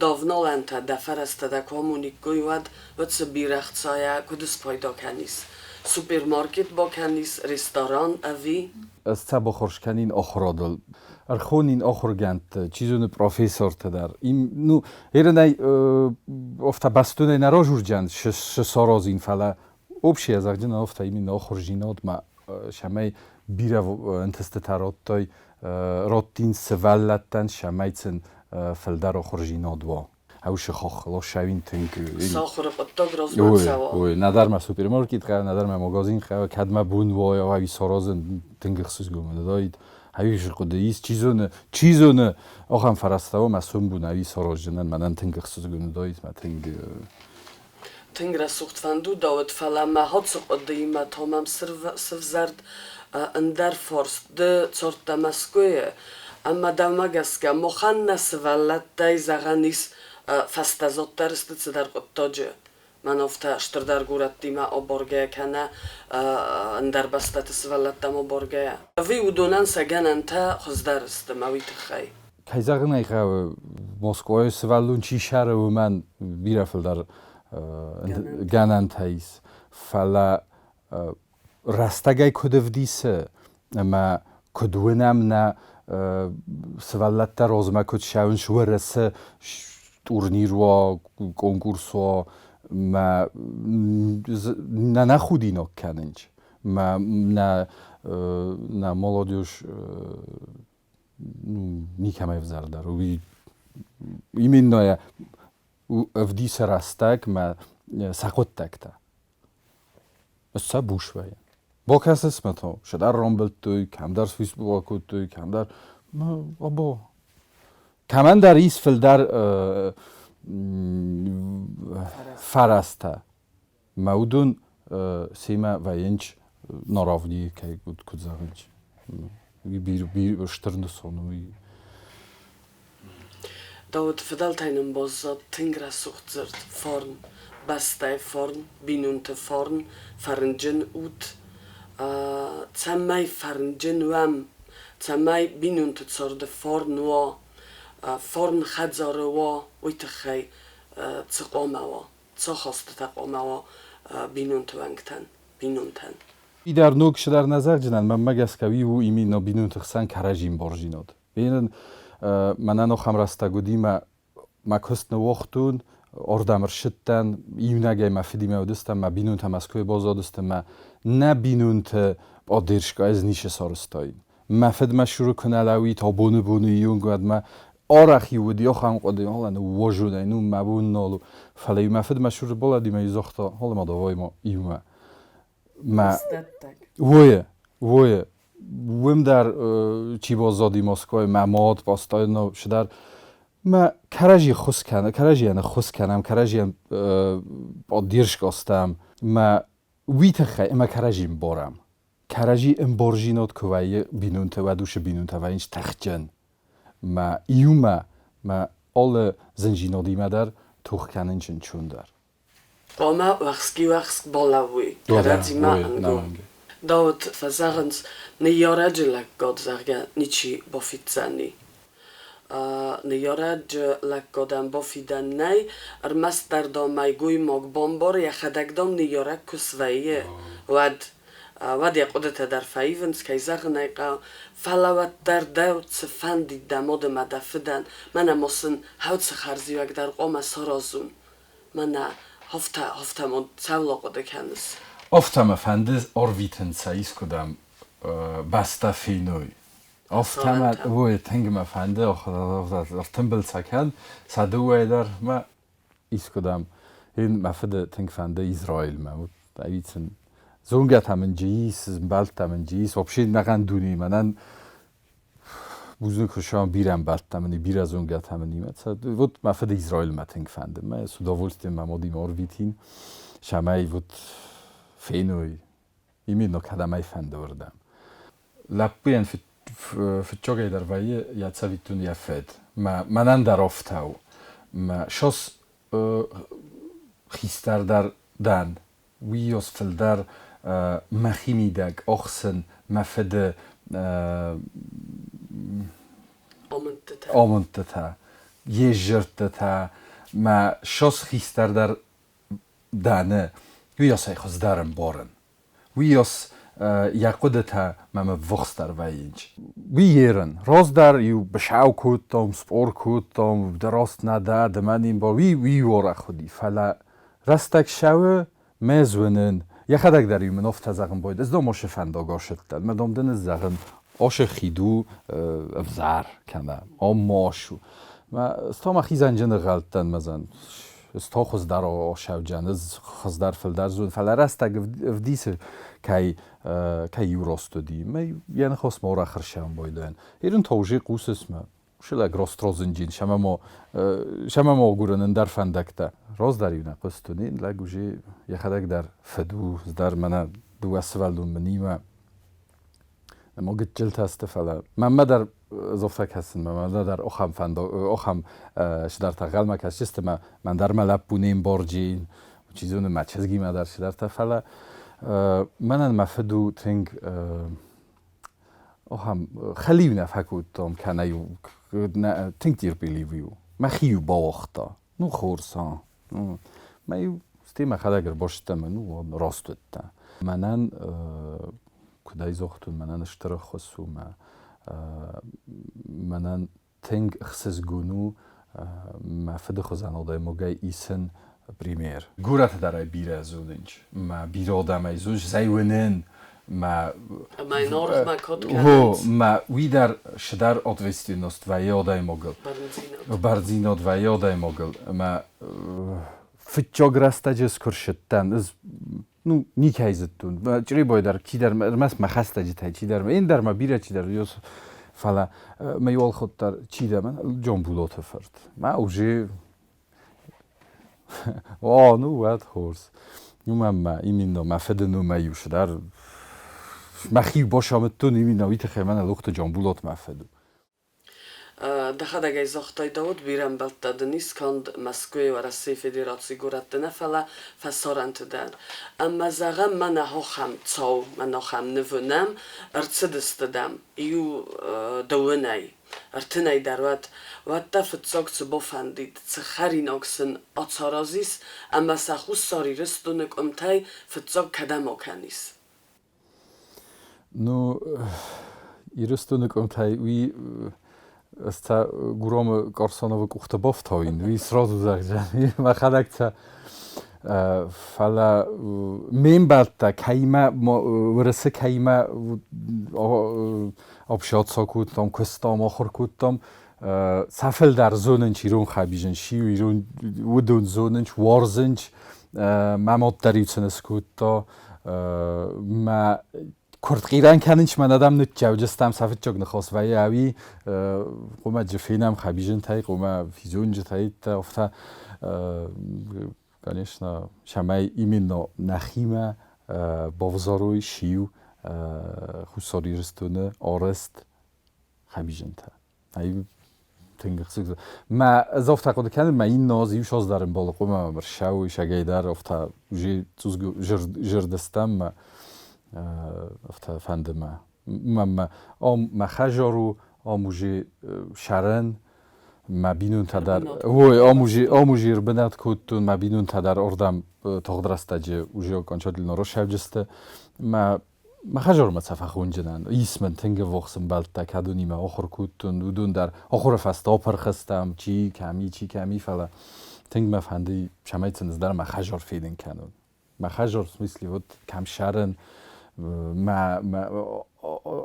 Давналӕнтӕ дӕ фӕрӕзтӕ дӕ куы амониккой, уӕд, уӕд цы бирӕ хцайӕ куыд спайда кӕнис? Супермаркет бакӕнис, ресторан ӕви? Ӕз цӕ баххуыс кӕнин ахуырадыл. Ӕрхонин ахуыргӕндты, чи зоны, профессортӕ дӕр. Ну, ерынӕй афтӕ бӕстонӕй нӕ разурджан шы саразин, фӕлӕ общее зӕгъджын афтӕ именно ахуырдзинад ма цӕмӕй бирӕ ӕнтыстытӕ радтай, раттин сывӕллӕттӕн, цӕмӕй сын фылдӕр ахуырдзинад уа. Ӕусы хоххыл ссӕуин тынг. Сахуыры хъуыддаг размӕ цӕуа. Ой, нӕдӕр мӕ супермаркет хъӕуы, нӕдӕр мӕ магазин хъӕуы, кӕд мӕ бон уа, ӕви саразын тынг ӕхсызгон мын уыдаид. Ӕви хъуыды ис, чи зоны, чи зоны, ахӕм фӕрӕзтӕ уа мӕ сомбон ӕви сараздзынӕн, мӕнӕн тынг ӕхсызгон уыдаид, мӕ тынг. Тынг рӕсугъд фӕнд уыдаид, фӕлӕ мӕ ацы хъуыдыимӕ та мӕм сывзӕрд ӕндӕр фарст. Ды цардтӕ Мӕскуыйы, ӕмӕ дӕумӕ гӕсгӕ махӕн нӕ сывӕллӕттӕй зӕгъӕн ис фӕстӕзаддӕр сты цыдӕр хъуыддаджы. Мӕн афтӕ стырдӕр горӕттимӕ абаргӕйӕ кӕнӕ ӕндӕр бӕстӕты сывӕллӕттӕм абаргӕйӕ. Ӕви уыдонӕн сӕ гӕнӕнтӕ хуыздӕр сты мӕ уый тыххӕй? Кӕй зӕгъын ӕй хъӕуы, Москвайы сывӕллон чи сӕры, уымӕн бирӕ фылдӕр гӕнӕнтӕ ис. Фӕлӕ рӕстӕгӕй куыд ӕвдисы ӕмӕ куыд уынӕм нӕ сывӕллӕттӕ розмӕ куыд цӕуынц Уӕрӕсе турнир уа, конкурс уа, мӕ нӕ нӕ худинаг кӕнынц. Мӕ нӕ нӕ молодежь никӕмӕй ӕвзӕрдӕр. Уый именно ӕвдисы рӕстӕг мӕ сӕ хъуыддӕгтӕ. Сӕ бус вӕййы. Бакӕсыс мӕ то, сӕдӕр рамбылдтой, кӕмдӕр свистбула кодтой, кӕмдӕр. Або. Кӕмӕндӕр ис фылдӕр фӕрӕзтӕ. Мӕ уыдон семӕ вӕййынц наравнийы кӕй куыд зӕгъынц. Уый стыр нысан у. Дауыт фыдӕлтӕй нын баззад тынг рӕсугъд дзырд фарн, бӕстӕйы фарн, бинонты фарн, фӕрнджын ут. Цӕмӕй фӕрнджын уӕм, цӕмӕй бинонты царды фарн уа, фарн хӕдзары уа, уый тыххӕй цы хъуамӕ уа? Цы ахастытӕ хъуамӕ уа бинонты уӕнгтӕн, бинонтӕн? Фидар ног сыдӕр нӕ зӕгъдзынӕн, мӕнмӕ гӕсгӕ уый у именно бинонты хсӕн кӕрӕдзи ӕмбарзинад. Бинон мӕнӕн ахӕм рӕстӕг уыди, мӕ мӕ куыст ныууагътон, ардӕм ӕрсыдтӕн, иунӕгӕй мӕ фыдимӕ уыдыстӕм, мӕ бинонтӕ Мӕскуыйы баззадысты, мӕ нӕ бинонты поддержка ӕз ницы сарӕзтаин. Мӕ фыд мӕ цуры куы нӕ лӕууид абоны боны ионг, уӕд мӕ арӕх-иу уыди ахӕм хъуыды, ола ныууазон ӕй, ну мӕ бон нал у. Фӕлӕ-иу мӕ фыд мӕ цуры балӕууыди ӕмӕ-иу загъта, ола ма давай ма иумӕ. Мӕ Уойы, уойы. Уым дӕр чи баззади Москвайы, мӕ мад постоянно цыдӕр. Мӕ кӕрӕдзи ххуыс кӕны, кӕрӕдзийӕн ӕххуыс кӕнӕм, кӕрӕдзийӕн поддержка стӕм. Мӕ уый тыххӕй ӕмӕ кӕрӕдзи ӕмбарӕм. Кӕрӕдзи ӕмбарзинад куы вӕййы бинонтӕ, уӕд уыцы бинонтӕ вӕййынц тыхджын. Мӕ иумӕ мӕ алы зындзинадимӕ дӕр тох кӕнын чынчондӕр. Хъуамӕ уӕхски-уӕхск балӕууой кӕрӕдзимӕ ӕнгом. Дауыт фӕзӕгъынц, ныййарӕджы лӕггад, зӕгъгӕ, ничи бафиддзӕни. Ныййарӕджы лӕггадӕн бафидӕн нӕй, ӕрмӕстдӕр, дам, мӕйгоймаг бамбары, йӕхӕдӕг, дам, ныййарӕг куы свӕййы, уӕд. Уӕд йӕ хъуыдытӕ дӕр фӕивынц, кӕй зӕгъын ӕй хъӕуы, фӕлӕ уӕддӕр дӕу цы фӕндид дӕ мад ӕмӕ дӕ фыдӕн, мӕнӕ ма сын хӕлцы хӕрзиуӕг дӕр хъуамӕ саразон. Мӕнӕ афтӕ, афтӕ ма цӕуыл ахъуыды кӕныс? Афтӕ мӕ фӕнды ӕрвитын сӕ искуыдӕм бӕстӕ феной. Афтӕ мӕ, ой, тынг мӕ фӕнды, ӕртымбыл сӕ кӕн, сӕ дыууӕйы дӕр мӕ искуыдӕм. Ин мӕ фыды тынг фӕнды Израилмӕ. Вот ӕви сын зонгӕтӕ мын джи ис, ӕмбӕлттӕ мын джи ис, вообще нӕхъӕн дунейы мӕнӕн бузныг Хуыцауӕн бирӕ ӕмбӕлттӕ мын и, бирӕ зонгӕтӕ мын и. Вот мӕ фыды Израилмӕ тынг фӕнды. Мӕ с удовольствием мӕ мадимӕ ӕрвитин, цӕмӕй вот феной, именно кӕдӕм ӕй фӕнды, уырдӕм. Лӕппуйӕн фыццагӕй дӕр вӕййы йӕ цӕвиттон йӕ фыд. Мӕ мӕнӕн дӕр афтӕ у. Мӕ сос хистӕр дӕр дӕн. Уыйас фылдӕр мӕхимидӕг ӕхсын мӕ фыды амындтытӕ, йе зӕрдтытӕ. Мӕ сос хистӕр дӕр дӕны, уыйас ӕй хуыздӕр ӕмбарын. Уыйас йӕ хъуыдытӕ мӕм ӕввахсдӕр вӕййынц. Уый ерын. Раздӕр-иу бысау кодтам, спор кодтам, ды раст нӕ дӕ, ды мӕ не мбар. Уый уый уӕрӕх уыди, фӕлӕ рӕстӕг цӕуы, мӕ зонын. Йӕхӕдӕг дӕр-иу мын афтӕ зӕгъын байдыдта, ӕз дам ашы фӕндаг ацыдтӕн, мӕ дам дын ӕз зӕгъын, ашы хид у ӕвзӕр кӕнӕ ам ма ацу. Мӕ ӕз та мӕхи зӕнджы ныгъӕлдтӕн, мӕ зӕн ӕз та хуыздӕр асӕвджӕн, ӕз хуыздӕр фылдӕр зон, фӕлӕ рӕстӕг ӕвдисы, кӕй кӕй иу раст уыди. Мӕ йӕ ныхас ма арӕх ӕрсӕвын байдайын. Ирын та уже хъусыс мӕ Сылӕг рострозынджын, сӕмӕ мо агурын ӕндӕр фӕндӕгтӕ. Раздӕр-иу нӕ хъуыстон, лӕг уже йӕхӕдӕг дӕр фыд у, дӕр мӕнӕ дыууӕ сывӕллон мынимӕ. Ма гыццылтӕ сты, фӕлӕ мӕнмӕ дӕр зофтӕ кӕсын, мӕнмӕ дӕр охӕм фӕндаг, охӕм цыдӕртӕ ӕнхъӕлмӕ кӕсджысты, мӕ мӕн дӕр мӕ лӕппу не мбарджын, чи зоны, мӕ чызгимӕ дӕр цыдӕртӕ, фӕлӕ мӕнӕн мӕ фыд у тынг Ахӕм хӕлиу нӕ фӕкодтам, кӕнӕ-иу тынг терпеливый у. Мӕхи-иу бауагъта. Ну, хорз, а. Мӕ-иу стӕй мӕхӕдӕг ӕрбастӕн ӕмӕ ну, раст уыдтӕ. Мӕнӕн, куыд ӕй загътон, мӕнӕн стыр ӕххуыс у, мӕ мӕнӕн тынг ӕхсызгон у мӕ фыды хуызӕн адӕймагӕй исын пример. Горӕты дӕр ӕй бирӕ зонынц, мӕ бирӕ адӕмӕй зонынц, ӕз ӕй уынын, мӕ Ӕмӕ йын аргъмӕ код кӕнынц. Мӕ уый дӕр цыдӕр ответственность вӕййы адӕймагыл. Бӕрндзинад. Бӕрндзинад вӕййы адӕймагыл. Ӕмӕ фыццаг рӕстӕджы ӕз куы рцыдтӕн, ӕз ну, никӕй зыдтон. Чъребой дӕр чидӕр, ӕрмӕст мӕ хӕстӕджытӕй чидӕр, ӕндӕр ма бирӕ чидӕр, фӕлӕ мӕ иуалхуыд дӕр чидӕр, Джон Булоты фырт. Мӕ уже О, ну уӕд хорз. Уымӕн мӕ именно мӕ фыды номӕй иу цыдӕр мӕхи басамыдтон именно уый тыххӕй мӕнӕ Лохты Джамбулат мӕ фыд у. Дӕхӕдӕг ӕй загътай, Дауыт, бирӕ ӕмбӕлттӕ дын ис канд Мӕскуыйы, Уӕрӕсейы Федерацийы горӕтты нӕ, фӕлӕ фӕсарӕнты дӕр. Ӕмӕ зӕгъӕм, мӕнӕ ахӕм цау, мӕнӕ ахӕм ныв нӕм ӕрцыдысты, дам, иу дыууынӕй, ӕртынӕй дӕр уӕд, уӕд дӕ фыццаг цы бафӕндид, цы хӕринаг сын ацаразис ӕмӕ сӕ Хуссар Ирыстоны къуымтӕй фыццаг кӕдӕм акӕнис? Ну, Ирыстоны къуымтӕй уый ӕз та Гуромы Корсоновы къухты бафтауин, уый сразу зӕгъдзӕн, мӕхӕдӕг та. Фӕлӕ ме мбӕлттӕ кӕимӕ, Уырысы кӕимӕ общаться кодтам, куыстам, ахуыр кодтам, сӕ фылдӕр зонынц ирон хабизын, сиу ирон уыдон зонынц, уарзынц. Мӕ мад дӕр-иу сын скодта. Мӕ куырдхъирӕн кӕнынц мӕн адӕм ныццӕуджыстӕм сӕ фыццаг ныхас вӕййы ӕви хъуымӕджы фенӕм хабизынтӕй, хъуымӕ физонджытӕй, афтӕ конечно, цӕмӕй именно нӕхимӕ бавзарой сиу Хуссар Ирыстоны арӕзт хабизынтӕ. Ай тынг ӕхсызгон. Мӕ ӕз афтӕ хъуыды кӕнын, мӕ иннӕ аз иу саздӕр ӕмбалы хъуамӕ ӕрцӕуой сагӕй дӕр афтӕ уже зӕрдӕстӕм мӕ афтӕ фӕнды мӕ. Мӕ ам мӕ хӕдзар у, ам уже сӕрӕн, мӕ бинонтӕ дӕр ой, ам уже ам уже ӕрбынат кодтон, мӕ бинонтӕ дӕр ардӕм тагъд рӕстӕджы уже окончательно рацӕуджысты. Мӕ Мӕ хӕдзармӕ цӕ фӕхонджынӕн. Ис мын тынг ӕввахс ӕмбӕлттӕ, кӕд уынимӕ ахуыр кодтон, уыдон дӕр ахуыры фӕстӕ апырх стӕм, чи кӕм и, чи кӕм и, фӕлӕ тынг мӕ фӕнды, цӕмӕй сын ӕз дӕр мӕ хӕдзар фенын кӕнон. Мӕ хӕдзар, в смысле, вот кӕм ссарын, мӕ, мӕ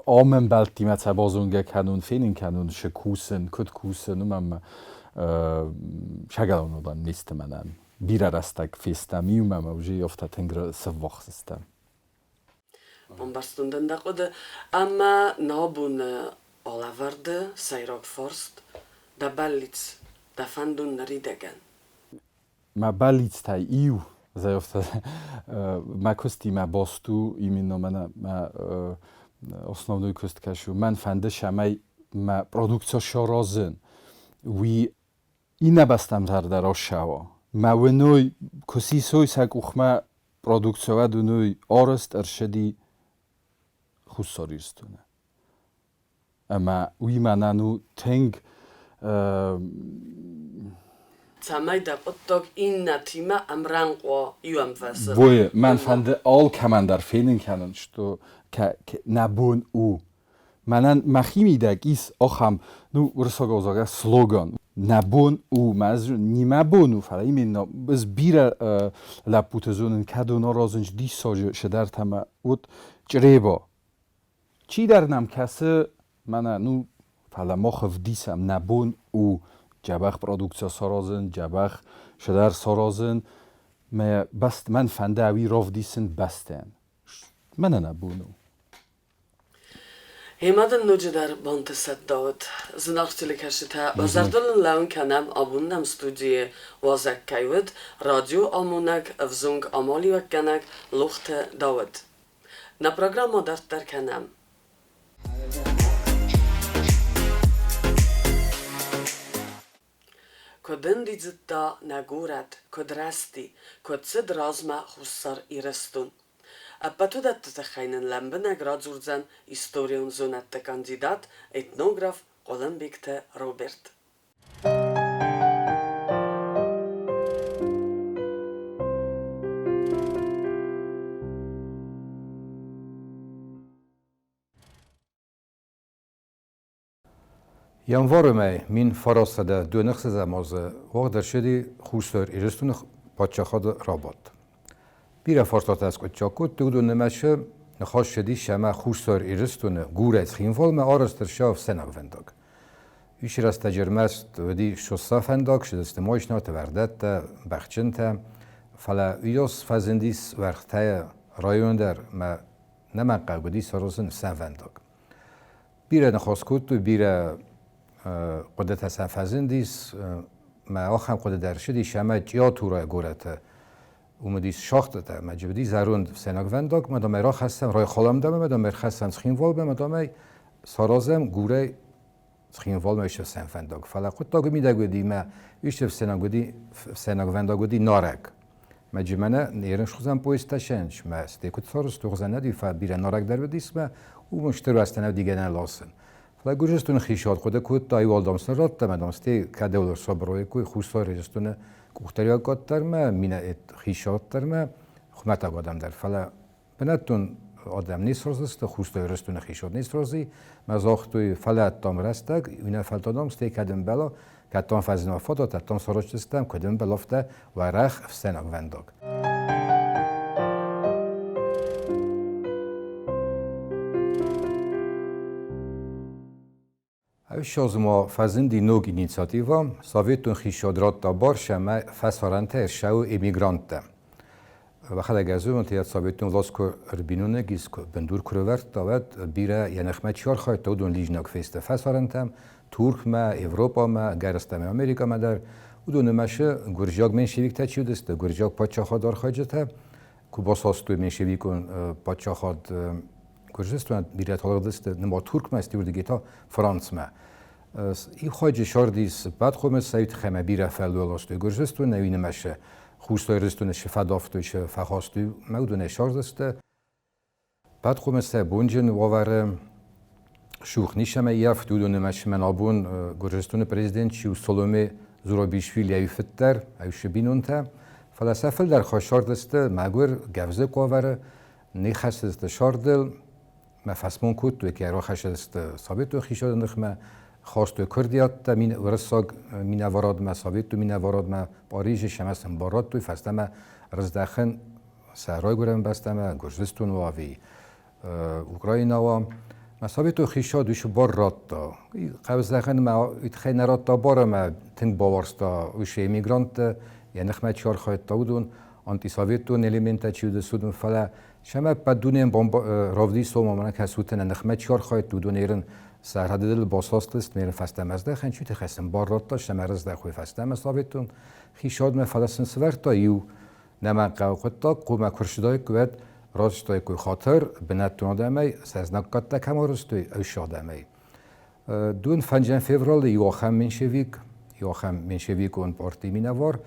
ам ӕмбӕлттимӕ цӕ базонгӕ кӕнон, фенын кӕнон, цы кусын, куыд кусын, уымӕн мӕ сӕгӕлон уыдон не сты мӕнӕн. Бирӕ рӕстӕг фестӕм иумӕ ӕмӕ уже афтӕ тынг сыввахс стӕм. Ӕмбӕрстон дӕн дӕ хъуыды ӕмӕ нӕ абоны алӕвӕрды сӕйраг фарст дӕ бӕллиц, дӕ фӕндон ныридӕгӕн. Мӕ бӕллицтӕй иу, зӕгъ, мӕ куыстимӕ баст у именно мӕнӕ мӕ основной куыст кӕс у. Мӕн фӕнды, цӕмӕй мӕ продукци саразын. Уый иннӕ бӕстӕм дӕр ассӕуа. Мӕ уыной, куы сисой сӕ къухмӕ продукци, уӕд уыной арӕзт ӕрцыди Хуссар Ирыстоны. Ӕмӕ уый мӕнӕн у тынг Цӕмӕй дӕ хъуыддаг иннӕтимӕ ӕмрӕнхъ уа иуӕмвӕсы. Войы, мӕн фӕнды алкӕмӕн дӕр фенын кӕнын, что нӕ бон у. Мӕнӕн мӕхимидӕг ис ахӕм, ну, уырыссагау зӕгъгӕ, слоган. Нӕ бон у, мӕ не мӕ бон у, фӕлӕ именно ӕз бирӕ лӕппуты зонын, кӕдон аразынц диссаджы цыдӕртӕ ӕмӕ вот Чъреба. Чидӕр нӕм кӕсы, мӕнӕ, ну, фӕлӕ мах ӕвдисӕм, нӕ бон у дзӕбӕх продукци саразын, дзӕбӕх цыдӕр саразын. Мӕ бӕст, мӕн фӕнды ӕви равдисын бӕстӕн. Мӕнӕ нӕ бон у. Гъемӕ дын ноджыдӕр бантысӕд, Дауыт. Зынаргъ телекӕсджытӕ, уӕ зӕрдыл ын лӕууын кӕнӕм, абон нӕм студийы уазӕг кӕй уыд, радиоамонӕг, ӕвзонг амалиуӕггӕнӕг Лохты Дауыт. Нӕ программӕ дарддӕр кӕнӕм. Куыд ӕндидзыдта нӕ горӕт, куыд рӕзти, куыд цыд размӕ Хуссар Ирыстон. Ӕппӕт уыдӕтты тыххӕй нын лӕмбынӕг радзурдзӕн историон зонӕдты кандидат, этнограф Хъуылымбегты Роберт. Январы мӕй 1926 азы уагъд ӕрцыди Хуссар Ирыстоны паддзахады рабадт. Бирӕ фарстатӕ аскъуыддзаг кодтой, уыдон нымӕцы ныхас цыдис ӕмӕ Хуссар Ирыстоны горӕт Цхинвалмӕ арӕзт ӕрцӕуа ӕфсӕнвӕндаг. Уыцы рӕстӕджы ӕрмӕст уыди сосса фӕндаг, цыдысты машинӕтӕ, уӕрдӕттӕ, бӕхджынтӕ, фӕлӕ уыйас фӕзындис уӕргътӕ районы дӕр ӕмӕ нӕмӕнхъӕуг уыди саразын ӕфсӕнвӕндаг. Бирӕ ныхас кодтой, бирӕ хъуыдытӕ сӕ фӕзындис, мӕ ахӕм хъуыды дӕр ссыдис, ӕмӕ Чъиатурайы горӕты уым уыдис шахтытӕ, ӕмӕ уыди зӕронд ӕфсӕйнагвӕндаг, ӕмӕ дам ӕй рахӕссӕм, райхалӕм дам ӕмӕ дам ӕрхӕссӕм Цхинвалмӕ, ӕмӕ дам ӕй саразӕм Гурӕй Цхинвалмӕ ис ӕфсӕнфӕндаг. Фӕлӕ хъуыддаг мидӕг уыди, мӕ ис ӕфсӕйнагвӕндаг уыди нарӕг. Мӕ джимӕнӕ ерын схуызӕн поездтӕ сӕнч, мӕ сте куыд цӕрыс, тугъзӕн нӕ фӕ бирӕ нарӕгдӕр уыдис мӕ, уым стыр уӕзтӕ нӕ дигӕнӕ ласын. Фӕлӕ Гуырдзыстоны хицауад хъуыды кодта, иу дам сын радта, мӕ дам сте кӕдӕуыл сабырой кой Хуссар Ирыстоны къухдариуӕггад дӕр мӕ, минӕ хицауад дӕр мӕ, хуымӕтӕг адӕм дӕр. Фӕлӕ бынӕттон адӕм не сразы сты, Хуссар Ирыстоны хицауад не сразы, мӕ загътой, фӕлӕ там рӕстӕг, уынаффӕтӕ дам стӕй кӕд ӕмбӕла, кӕд там фӕзына фадат, кӕд там сараздзыстӕм, куыд ӕмбӕла, афтӕ уӕрӕх ӕфсӕнвӕндаг. Ӕвссӕдз ма фӕзынди ног инициативӕ, Советон хицауад радта бар ӕмӕ фӕсарӕнтӕ ӕрцӕуы эмигранттӕ. Бахӕдӕг ӕз зонут, советон власть куы ӕрбиноныг ис, куы бындур куы рывӕрдта, уӕд бирӕ йӕ ныхмӕ чи архайдта, уыдон лидзинаг фесты фӕсарӕнтӕм, Туркмӕ, Европӕмӕ, ӕгӕрыстӕмӕй Америкӕмӕ дӕр. Уыдон нымӕцы гуырдзиаг меньшевиктӕ чи уыдысты, гуырдзиаг паддзахады архайджытӕ, куы басастой меньшевикон паддзахад Гуырдзыстонӕн бирӕ талыгъдысты нымад Туркмӕ, уырдыгӕй та Францмӕ. Иу сардис бадхъомыс ӕмӕ бирӕ фӕллой Гуырдзыстонӕй, уый нымӕцы Хуссар Ирыстоны цы фӕдафтой, цы фӕхастой, мӕ уыдонӕй сардысты. Бадхъомыстӕ бонджын уавӕры сух нисӕмӕ ййӕфт, уыдон нымӕцы мӕн абон Гуырдзыстоны президент чи у Соломе Зурабишвили ӕви фыддӕр, ӕви бинонтӕ, фӕлӕ сӕ фылдӕр хай сардысты мӕгуыр, гӕвзыкк уавӕры, не хӕцыдысты сардыл, мӕ фӕсмон кодтой, кӕй рахӕссыдысты советон хицауады ныхмӕ, хастой куырдиӕттӕ уырыссаг минӕварадмӕ, советон минӕварадмӕ Парижы сӕмӕ сын бар радтой фӕстӕмӕ рыздӕхын сӕ райгуырӕн бӕстӕмӕ, Гуырдзыстон уа ӕви Украина уа. Мӕ советон хицауад уый бар радта. Хъӕуыздӕхӕн мӕ уый тыххӕй нӕ радта бар ӕмӕ тынг бауарзта уыцы эмигрантты, йӕ ныхмӕ чи архайдта, уыдон, антисоветон элементтӕ чи уыдысты, уыдон, фӕлӕ сӕм ӕппӕт дунейӕн равдисом ӕмӕ кӕсутӕн ныхмӕ чи архайдта, уыдон ерын сӕ рӕдыдыл басастысты, мерын фӕстӕмӕ здӕхӕн, чи тыххӕй сын бар радта, сӕм ӕрыздӕхой фӕстӕмӕ советон хицауадмӕ, фӕлӕ сын сывӕрдта иу нӕмӕнхъӕуы хъуыддаг, хъуамӕ куы рцыдаиккой, уӕд растаиккой хатыр бынӕттон адӕмӕй, сӕ знаггӕдтӕ кӕм арӕзтой, уыцы адӕмӕй. Дун фӕнджӕн февралы иу ахӕм меньшевик Иу ахӕм меньшевикон партийы минӕвар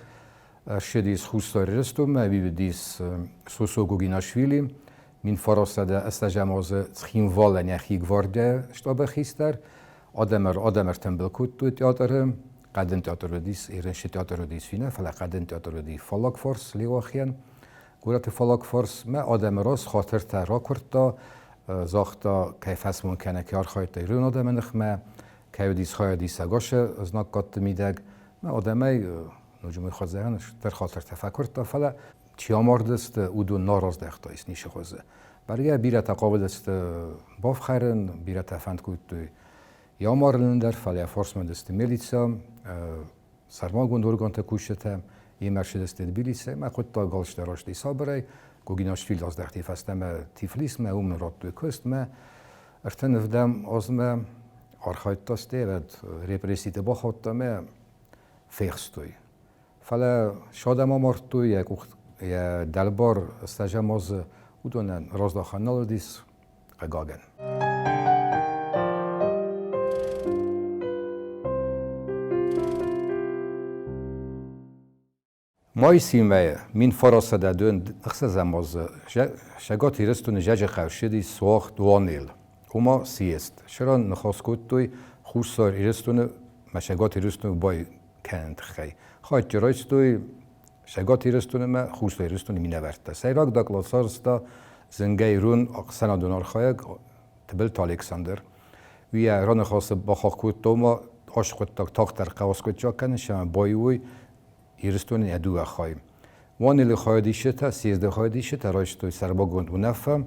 ссыдис Хуссар Ирыстонмӕ, уый уыдис Сосо Гогинашвили, 1980 азы Цхинвалӕн йӕхи гвардияйы штабы хистӕр. Адӕм адӕм ӕртымбыл кодтой театры. Хъӕдын театр уыдис, Ирыншы театр уыдис финӕ, фӕлӕ хъӕдын театр уыди фаллаг фарс Леуахийӕн. Горӕты фаллаг фарсмӕ адӕмы раз хатыртӕ ракуырдта, загъта, кӕй фӕсмон кӕны, кӕй архайдта ирон адӕмы ныхмӕ, кӕй уыдис хайадисӕг ашы знаггӕдты мидӕг. Адӕмӕй ноджы мой хӕдзарӕн стыр хатыртӕ фӕкуырдта, фӕлӕ чи амардысты, уыдон нӕ раздӕхтаис ницы хуызы. Бӕргӕ бирӕтӕ хъавыдысты бафхӕрын, бирӕтӕ фӕнд кодтой йӕ амарынӕн дӕр, фӕлӕ фарсмӕ уыдысты милицӕ, сӕрмагонд органты кусджытӕ, йемӕ ссыдысты Тбилисӕй, мӕ хъуыддаг алчидӕр расти сабырӕй, Гогинашвили аздӕхти фӕстӕмӕ Тифлисмӕ, уым радтой куыстмӕ. 35 азмӕ архайдта стерӕд репресситы бахаудта мӕ фехстой. Фӕлӕ садӕм амардтой, йӕ къух йӕ дӕлбар стӕзӕм азы уыдонӕн раздахӕн нал уыдис, хъыгагӕн. Майсимӕ 1906 азы Цӕгат Ирыстоны Зӕджыхъӕу ссыди суагъд Уанел, ома съезд. Сыран ныхас кодтой Хуссар Ирыстоны ӕмӕ Цӕгат Ирыстоны бай кӕныны тыххӕй. Хайттӕ райстой Цӕгат Ирыстоны ӕмӕ Хуссар Ирыстоны минӕвӕрттӕ. Сӕйраг доклад сарӕзта зынгӕ ирон ӕхсӕнадон архайӕг Тыбылты Александр. Уый йӕ раныхасы бахахх кодта, ома ацы хъуыддаг тагъддӕр хъӕуы скъуыддзаг кӕнын, ӕмӕ баиу Ирыстоны йӕ дыууӕ хайы. Уанелы хайадисджытӕ, съезды хайадисджытӕ райстой сӕрмагонд уынаффӕ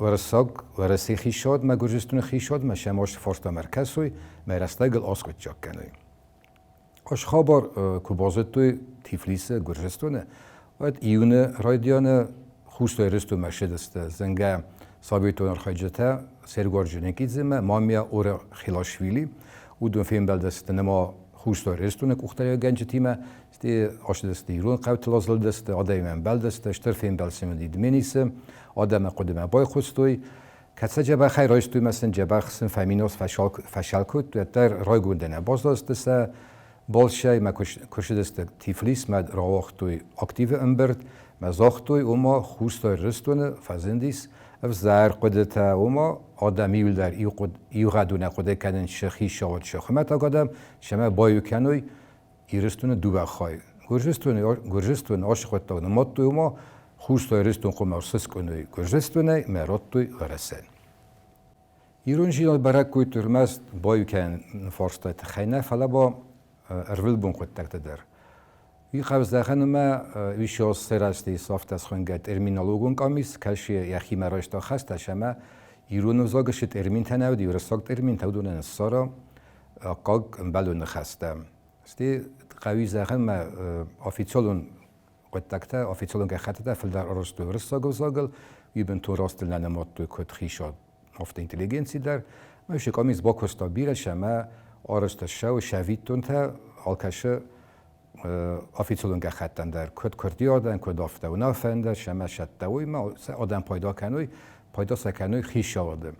уырыссаг Уӕрӕсейы хицауадмӕ, Гуырдзыстоны хицауадмӕ сӕ маст фарстамӕ ӕркӕсой, мӕ рӕстӕгыл аскъуыддзаг кӕной. Ас хабар куы базыдтой Тифлисы, Гуырдзыстоны, уӕд июны райдианы Хуссар Ирыстонмӕ ссыдысты зынгӕ советон архайджытӕ Серго Орджоникидземӕ, Мамия Орехилашвили. Уыдон фембӕлдысты нырма Хуссар Ирыстоны къухдариуӕггӕнджытимӕ, стӕй ацыдысты ирон хъӕутыл азылдысты, адӕмимӕ ӕмбӕлдысты, стыр фембӕлд сын уыди Дменисы, адӕмы хъуыдымӕ байхъуыстой. Кӕд сӕ дзӕбӕхӕй райстой мӕ сын дзӕбӕх сын фӕминос фӕсал кодтой, уӕддӕр райгондӕй нӕ баззадысты сӕ балцӕй, мӕ куы ссыдысты Тифлисмӕ, рауагътой активы ӕмбырд, мӕ загътой, ома Хуссар Ирыстоны фӕзындис ӕвзӕр хъуыдытӕ, ома адӕм иуылдӕр иугъӕдонӕй хъуыды кӕнынц сӕхи сагъд сӕ хуымӕтӕг адӕм, семӕ баиу кӕной Ирыстоны дыууӕ хай. Гуырдзыстоны Гуырдзыстоны ацы хъуыддаг нымадтой, ома Хуссар Ирыстон хъуамӕ сыскъуыной Гуырдзыстонӕй мӕ радтой Уӕрӕсейӕн. Ирондзинад бӕрӕг кодтой ӕрмӕст баиу кӕныны фарстайы тыххӕй нӕ, фӕлӕ ба ӕрвылбон хъуыддӕгты дӕр. Уый хъӕвздӕхӕн ӕмӕ уый сырӕзти афтӕ схонгӕ терминологон къамис, кӕцы йӕхимӕ райста хӕстӕ ӕмӕ ирон ӕвзагы цы терминтӕ нӕ уыди, уырыссаг терминтӕ, уыдонӕн ссара аккаг ӕмбӕлон ныхӕстӕ. Стӕй хъӕуы зӕгъын мӕ официалон хъуыддӕгтӕ, официалон гӕххӕттытӕ фылдӕр арӕзтой уырыссаг ӕвзагыл, уый бынтон растыл нӕ нымадтой куыд хицауад, афтӕ интеллигенци дӕр. Ӕмӕ къамис бакуыста бирӕ ӕмӕ арӕзт ссӕуы сӕвиттонтӕ алкӕцы официалон гӕххӕттӕн дӕр, куыд куырдиадӕн, куыд афтӕ уынаффӕйӕн дӕр, сӕмӕ сӕттӕ уый ма сӕ адӕм пайда кӕной, пайда сӕ кӕной хицауады.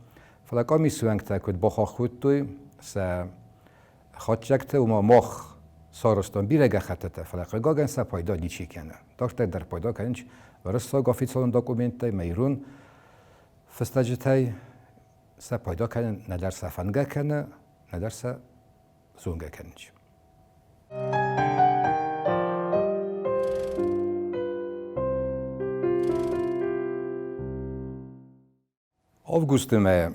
Фӕлӕ къамисы уӕнгтӕ куыд бахахх кодтой сӕ хатдзӕгтӕ, уымӕ мах сарӕзтам бирӕ гӕххӕттытӕ, фӕлӕ хъыгагӕн сӕ пайда ничи кӕны. Дарддӕр дӕр пайда кӕнынц уырыссаг официалон документтӕй ӕмӕ ирон фыстӕджытӕй сӕ пайда кӕнын нӕдӕр сӕ фӕндгӕ кӕны, нӕдӕр сӕ зонгӕ кӕнынц. Августы мӕйы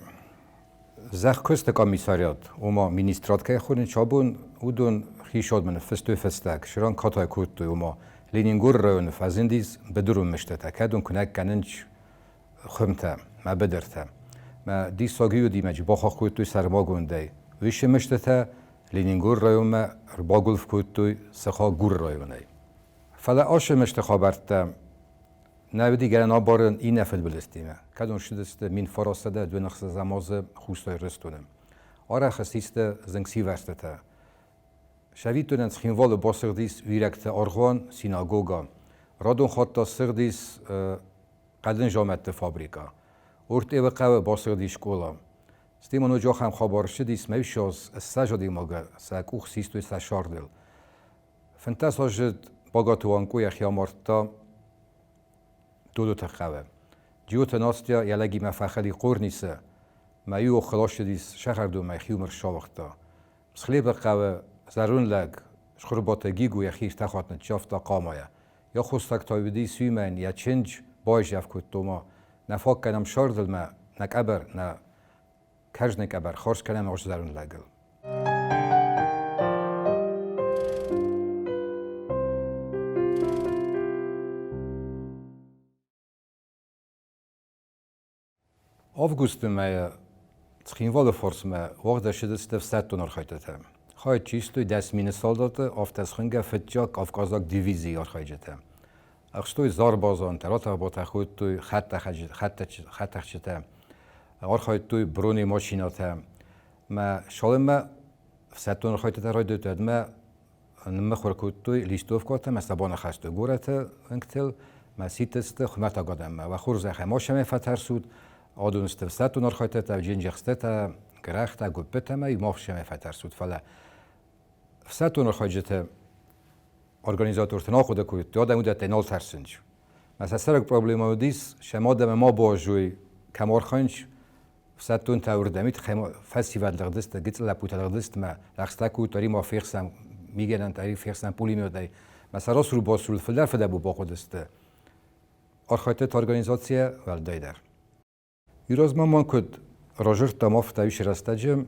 зӕхкуысты комиссариат, ома министрад кӕй хонынц абон, уыдон хицауадмӕ ныффыстой фыстӕг, сыран катай кодтой, ома Ленингоры районы фӕзындис быдырон мыстытӕ, кӕд уын куынӕг кӕнынц хуымтӕ мӕ быдыртӕ. Мӕ диссаг уыди, мӕ бахахх кодтой сӕрмагондӕй. Уыцы мыстытӕ Ленингоры районмӕ ӕрбагуылф кодтой сыхаг Гуры районӕй. Фӕлӕ ацы мысты хабӕрттӕ нӕ уыди гӕнӕн абарын иннӕ фыдбылызтимӕ, кӕдон ссыдысты 1926 азы Хуссар Ирыстоны. Арӕх ссисты зынгсивӕрзтытӕ. Сӕвиттонӕн Цхинвалы басыгъдис уирӕгты аргъуан, синагога. Радон хатт та ссыгъдис хъӕдын замӕтты фабрикӕ. Ортъеуы хъӕуы басыгъди скъола. Стӕй ма ноджы ахӕм хабар ссыдис, мӕ 20 адӕймагы сӕ къух систой сӕ сардыл. 15 азы Багаты Уанкъо йӕхи амардта Додоты хъӕуы. Джиоты Настя йӕ лӕгимӕ фӕхӕли Хъорнисы, мӕ иу охыл ссыдис сӕхӕрдонмӕ хиумыр сауыгъта. Мсхлебы хъӕуы зӕронд лӕг Схуырбаты Гиго йӕхи ӕртӕ хатт ныццавта хъамайӕ. Йӕ хъусӕг та уыдис уымӕн йӕ чындз байзӕф кодта, ома нӕ фаг кӕнӕм сӕрдыл мӕ нӕ къӕбӕр, нӕ кӕрзны къӕбӕр хорз кӕнӕм хорз зӕронд лӕгыл. Августы мӕйы Цхинвалы форсмӕ уагъд ӕрцыдысты ӕфсӕддон архайдтытӕ. Хайад чи истой 10 000 салдаты, афтӕ схуынгӕ фыццаг Кавказаг дивизийы архайджытӕ. Ӕхстой зарбазантӕ, ратӕх-батӕх кодтой хӕдтӕхджытӕ, архайдтой бронемашинӕтӕ. Мӕ цалынмӕ ӕфсӕддон архайдтытӕ райдыдтой, уӕдмӕ ныммыхуыр кодтой листовкӕтӕ мӕ сӕ баныхӕстой горӕты уынгтыл, мӕ сидтысты хуымӕтӕг адӕммӕ. Уӕ хорзӕхӕй ма фӕтӕрсут, адон сты ӕфсӕддон архайдтытӕ, джинджихстытӕ, гӕрӕхтӕ, гуыппытӕ мӕ махсӕмӕ фӕтӕрсут. Фӕлӕ ӕфсӕддон архайджыты организатортӕ нал хъуыды кодтой, адӕм уыдӕттӕй нал тӕрсынц. Мӕ сӕ сӕйраг проблемӕ уыдис, сӕ адӕмы ма баззой, кӕм архайынц, ӕфсӕддонтӕ уырдӕмит фӕсивӕд лыгъдысты, гыццыл лӕппутӕ лыгъдысты мӕ лӕгъстӕ кодтой, ма фехсӕм мигӕнӕнтӕ, фехсӕм пулеметӕй. Мӕ сӕ расур-басур фылдӕр фыдӕбон бахъуыдысты. Архайдта организацийӕ уӕлдайдӕр. Ирозмӕ ма куыд разырдтам, афтӕ ис рӕстӕджы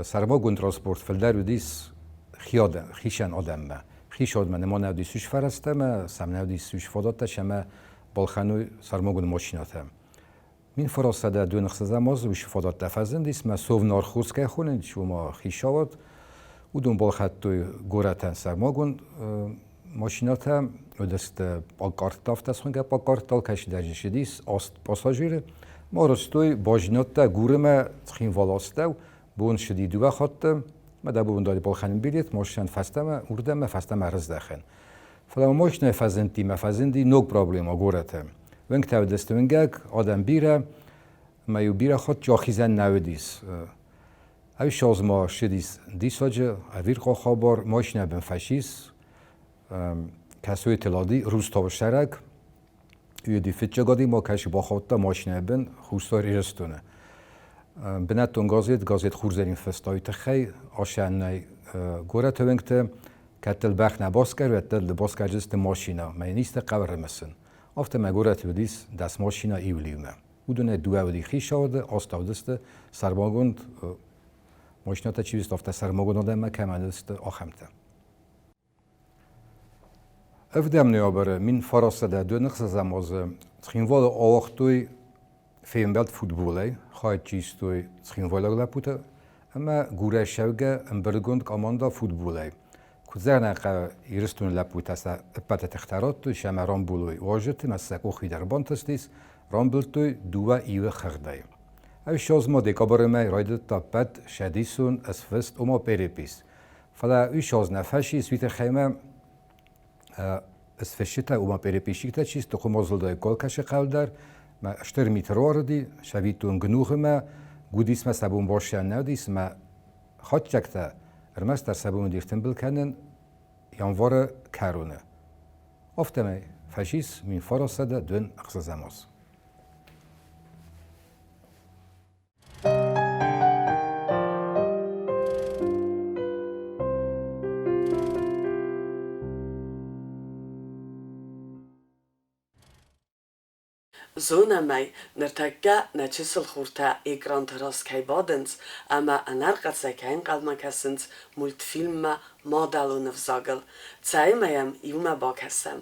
сӕрмагонд транспорт фылдӕр уыдис хицӕн адӕммӕ. Хицауадмӕ нымад нӕ уыдис уыцы фӕрӕзтӕ ӕмӕ сӕм нӕ уыдис уыцы фадӕттӕ, ӕмӕ балхӕной сӕрмагонд машинӕтӕ. 1906 азы уыцы фадӕттӕ фӕзындис, мӕ Совнархоз кӕй хонынц, уымӕ хицауад. Уыдон балхӕдтой горӕтӕн сӕрмагонд машинӕтӕ, уыдысты пъакъӕрттӕ, афтӕ схуынгӕ пъакъӕрттӕ, алкӕцыдӕр ссыдис аст пассажиры. Ма арӕзтой базинӕдтӕ Гурымӕ, Цхинвалы астӕу, бон ссыди дыууӕ хатты, мӕ дӕ бон дӕр балхӕнын билет, машинӕн фӕстӕмӕ, уырдӕм фӕстӕмӕ ӕрыздӕхын. Фӕлӕ машинӕйы фӕзындтимӕ фӕзынди ног проблемӕ горӕты. Уынгтӕ уыдысты уынгӕг, адӕм бирӕ, ӕмӕ-иу бирӕ хатт ахизӕн нӕ уыдис. Ӕвссадз ма ссыдис диссаджы ӕвирхъау хабар, машинӕ бын фӕцис, Кӕсойты Лади Рустовы сӕрӕг, уыди фыццаг адӕймаг, кӕцы бахаудта машинӕйы бын Хуссар Ирыстоны. Бынӕттон газет, газет Хурзӕрин фыста уый тыххӕй, асӕнӕй горӕты уынгты, кӕд дыл бӕх нӕ басгӕр, уӕд дыл басгӕрдзысты машинӕ, мӕ йын исты хъӕуы ӕрымысын. Афтӕ мӕ горӕты уыдис 10 машинӕ иу лиумӕ. Уыдонӕй дыууӕ уыди хицауады, астӕу уыдысты сӕрмагонд машинӕтӕ чи уыдысты, афтӕ сӕрмагонд адӕммӕ кӕмӕн уыдысты, ахӕмтӕ. Ӕвдӕм ноябры 1906 азы Цхинвалы ауагътой фембӕлд футболӕй, хайад чи истой цхинвайлаг лӕппутӕ ӕмӕ Гурӕй ссӕугӕ ӕмбырдгонд командӕ футболӕй. Куыд зӕгъын Ирыстоны лӕппутӕ сӕ ӕппӕты тыхтӕ радтой, сӕмӕ рамбулой уазджыты ӕмӕ сӕ къухы дӕр бантыстис, рамбылдтой дыууӕ иуы хыгъдӕй. Ӕссӕдз ма декабры мӕй райдыдта ӕппӕт сӕдисон ӕсфыст, ома перепись. Фӕлӕ уый ссӕдз нӕ фӕцис, уый тыххӕй мӕ ысфысджытӕ, ома переписчиктӕ чи сты, хуымозылдӕй Колкӕсы хъӕу дӕр, мӕ стыр мит руарыди, сӕвиттон гнухымӕ, гудисмӕ сӕ бон бассӕн нӕ уыдис, мӕ хатдзӕгтӕ ӕрмӕстдӕр сӕ бон уыди ӕртымбыл кӕнын январы кӕроны. Афтӕмӕй фӕцис 1926 аз. Зонӕм ӕй, ныртӕккӕ нӕ чысыл хуртӕ экранты раз кӕй бадынц ӕмӕ ӕнӕрхъӕцӕй кӕй ӕнхъӕлмӕ кӕсынц мультфильммӕ мадӕлон ӕвзагыл. Цӕй ӕмӕ йӕм иумӕ бакӕсӕм.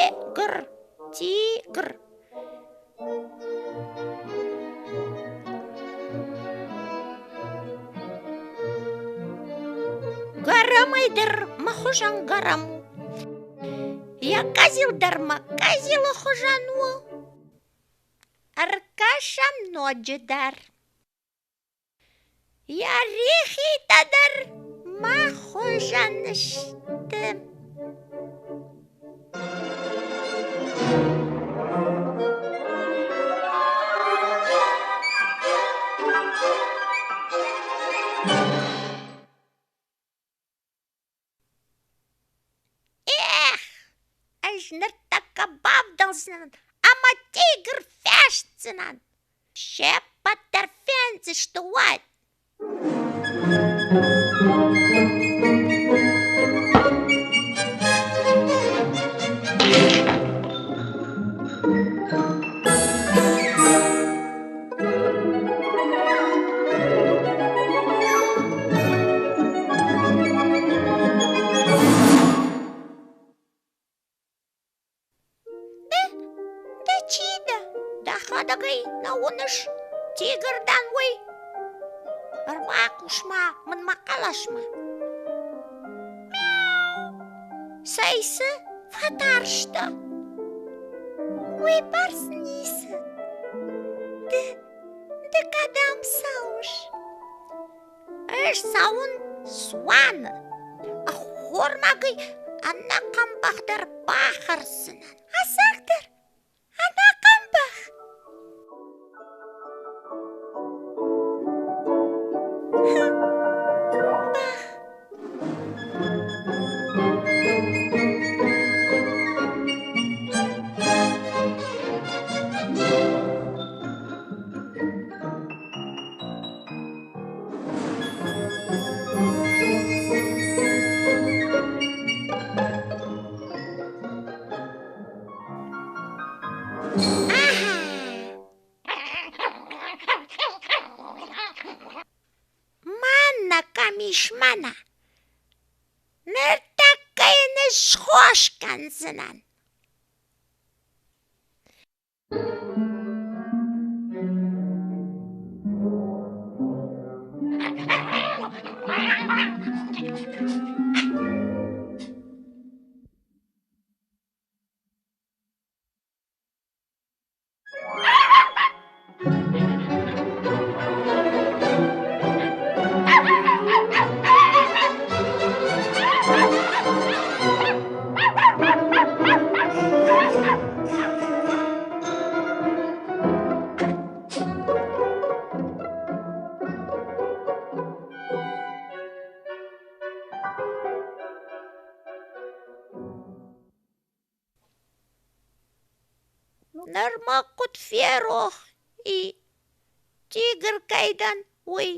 Тигр, тигр. Гӕрӕмӕй дӕр мӕ хуызӕн гӕрӕм у. Йӕ къӕдзил дӕр мӕ къӕдзилы хуызӕн у. Ӕркӕсӕм ноджыдӕр. Йӕ рихитӕ дӕр мӕ хуызӕн сты. Эх, ӕз ныртӕккӕ бавдӕлдзынӕн ӕмӕ тигр фестдзынӕн. Се ппӕт дӕр фендзысты уӕд. Ды, ды чи дӕ? Дӕхӕдӕг ӕй нӕ уыныс? Тигр дӕн уый. Ӕрбахъус-ма мын мӕ хъӕлӕсмӕ. Мяу! Цӕй цы фӕтарстӕ? Уый бӕрц ницы. Ды, ды кӕдӕм цӕуыс? Ӕз цӕуын цуаны. Ӕххормагӕй ӕнӕхъӕн бӕх дӕр бахӕрдзынӕн. Ӕцӕгдӕр ӕнӕхъӕн бӕх? Бӕх. Мӕнӕ кӕм ис, мӕнӕ! Ныртӕккӕ йын ӕз схос кӕндзынӕн. Нырма куыд ферох и, тигр кӕй дӕн, уый.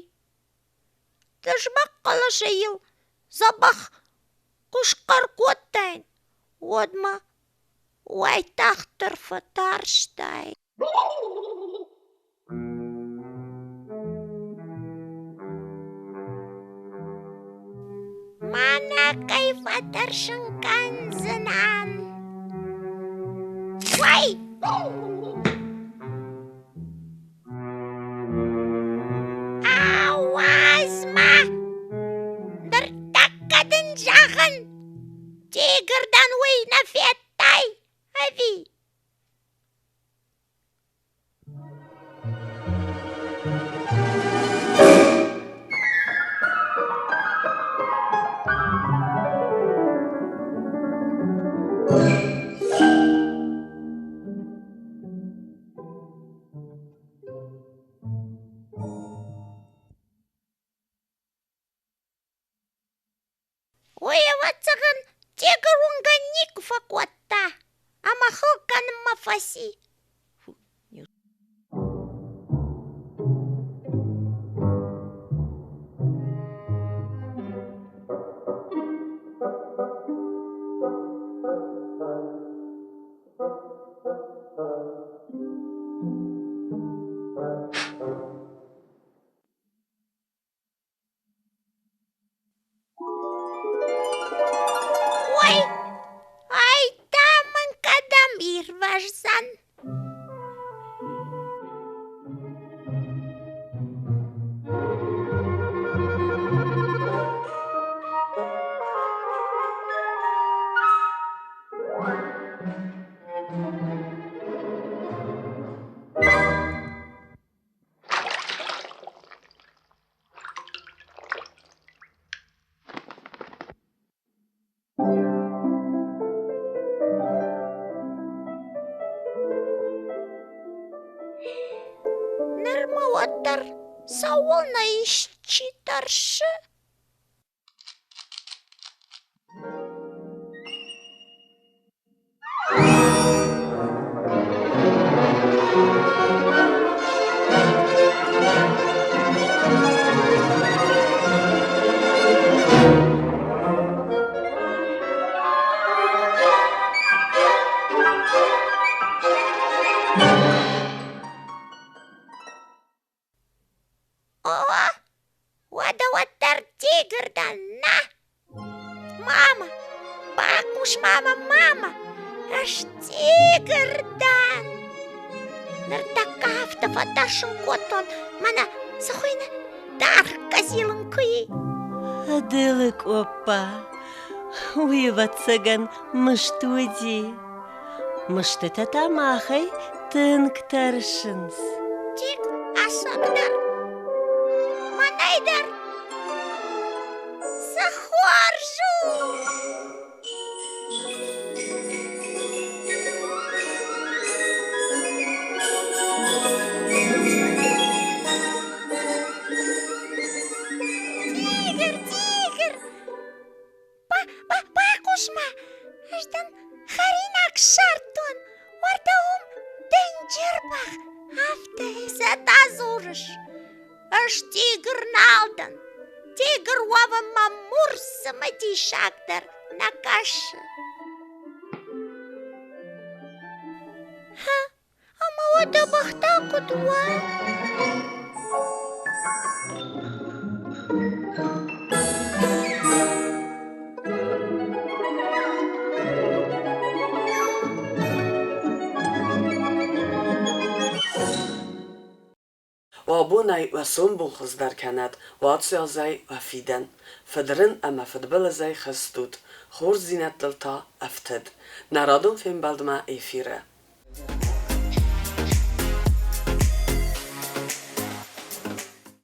Тызмӕг хъӕлӕсӕй йыл дзӕбӕх куы схъӕр кодтаин, уӕд мӕ уайтагъддӕр фӕтарстаин. Мӕнӕ кӕй фӕтӕрсын кӕндзынӕн! Уӕй! Ауадз мӕ! Ныртӕккӕ дын зӕгъын, тигр дӕн уый нӕ федтай, ӕви? Уый, ӕвӕццӕгӕн, тигр уынгӕ никуы фӕкодта ӕмӕ хыл кӕнынмӕ фӕци. Ой, ай та мын кӕд Цӕуылнӕ исчи тӕрсы? О, уӕдӕ уӕддӕр тигр дӕн, нӕ? Мама, байхъус мама, мама, ӕз тигр дӕн. Ныртӕккӕ афтӕ фӕтӕрсын кодтон, мӕнӕ цы хуыйны, даргъ къӕдзилын куы и. Ӕдылы къоппа, уый, ӕвӕццӕгӕн, мыст уыди. Мыстытӕ та махӕй тынг тӕрсынц. Тик, ӕцӕгдӕр, мӕнӕй дӕр цы хорз у! Тигр, тигр! Байхъус-ма, ӕз дын хӕринаг ссардтон, уӕртӕ уым дынджыр бӕх, афтӕ цӕттӕ дзурыс. Ӕз тигр нал дӕн. Тигр уӕвынмӕ мур цымыдисагдӕр нӕ кӕсы. Ха, ӕмӕ уӕдӕ бӕхтӕ куыд уа? Уӕ бонӕй уӕ сомбон хуыздӕр кӕнӕд, уӕ ацуазӕй уӕ фидӕн. Фыдрын ӕмӕ фыдбылызӕй хызт ут, хорздзинӕдтыл та ӕфтыд. Нӕ радон фембӕлдмӕ эфиры.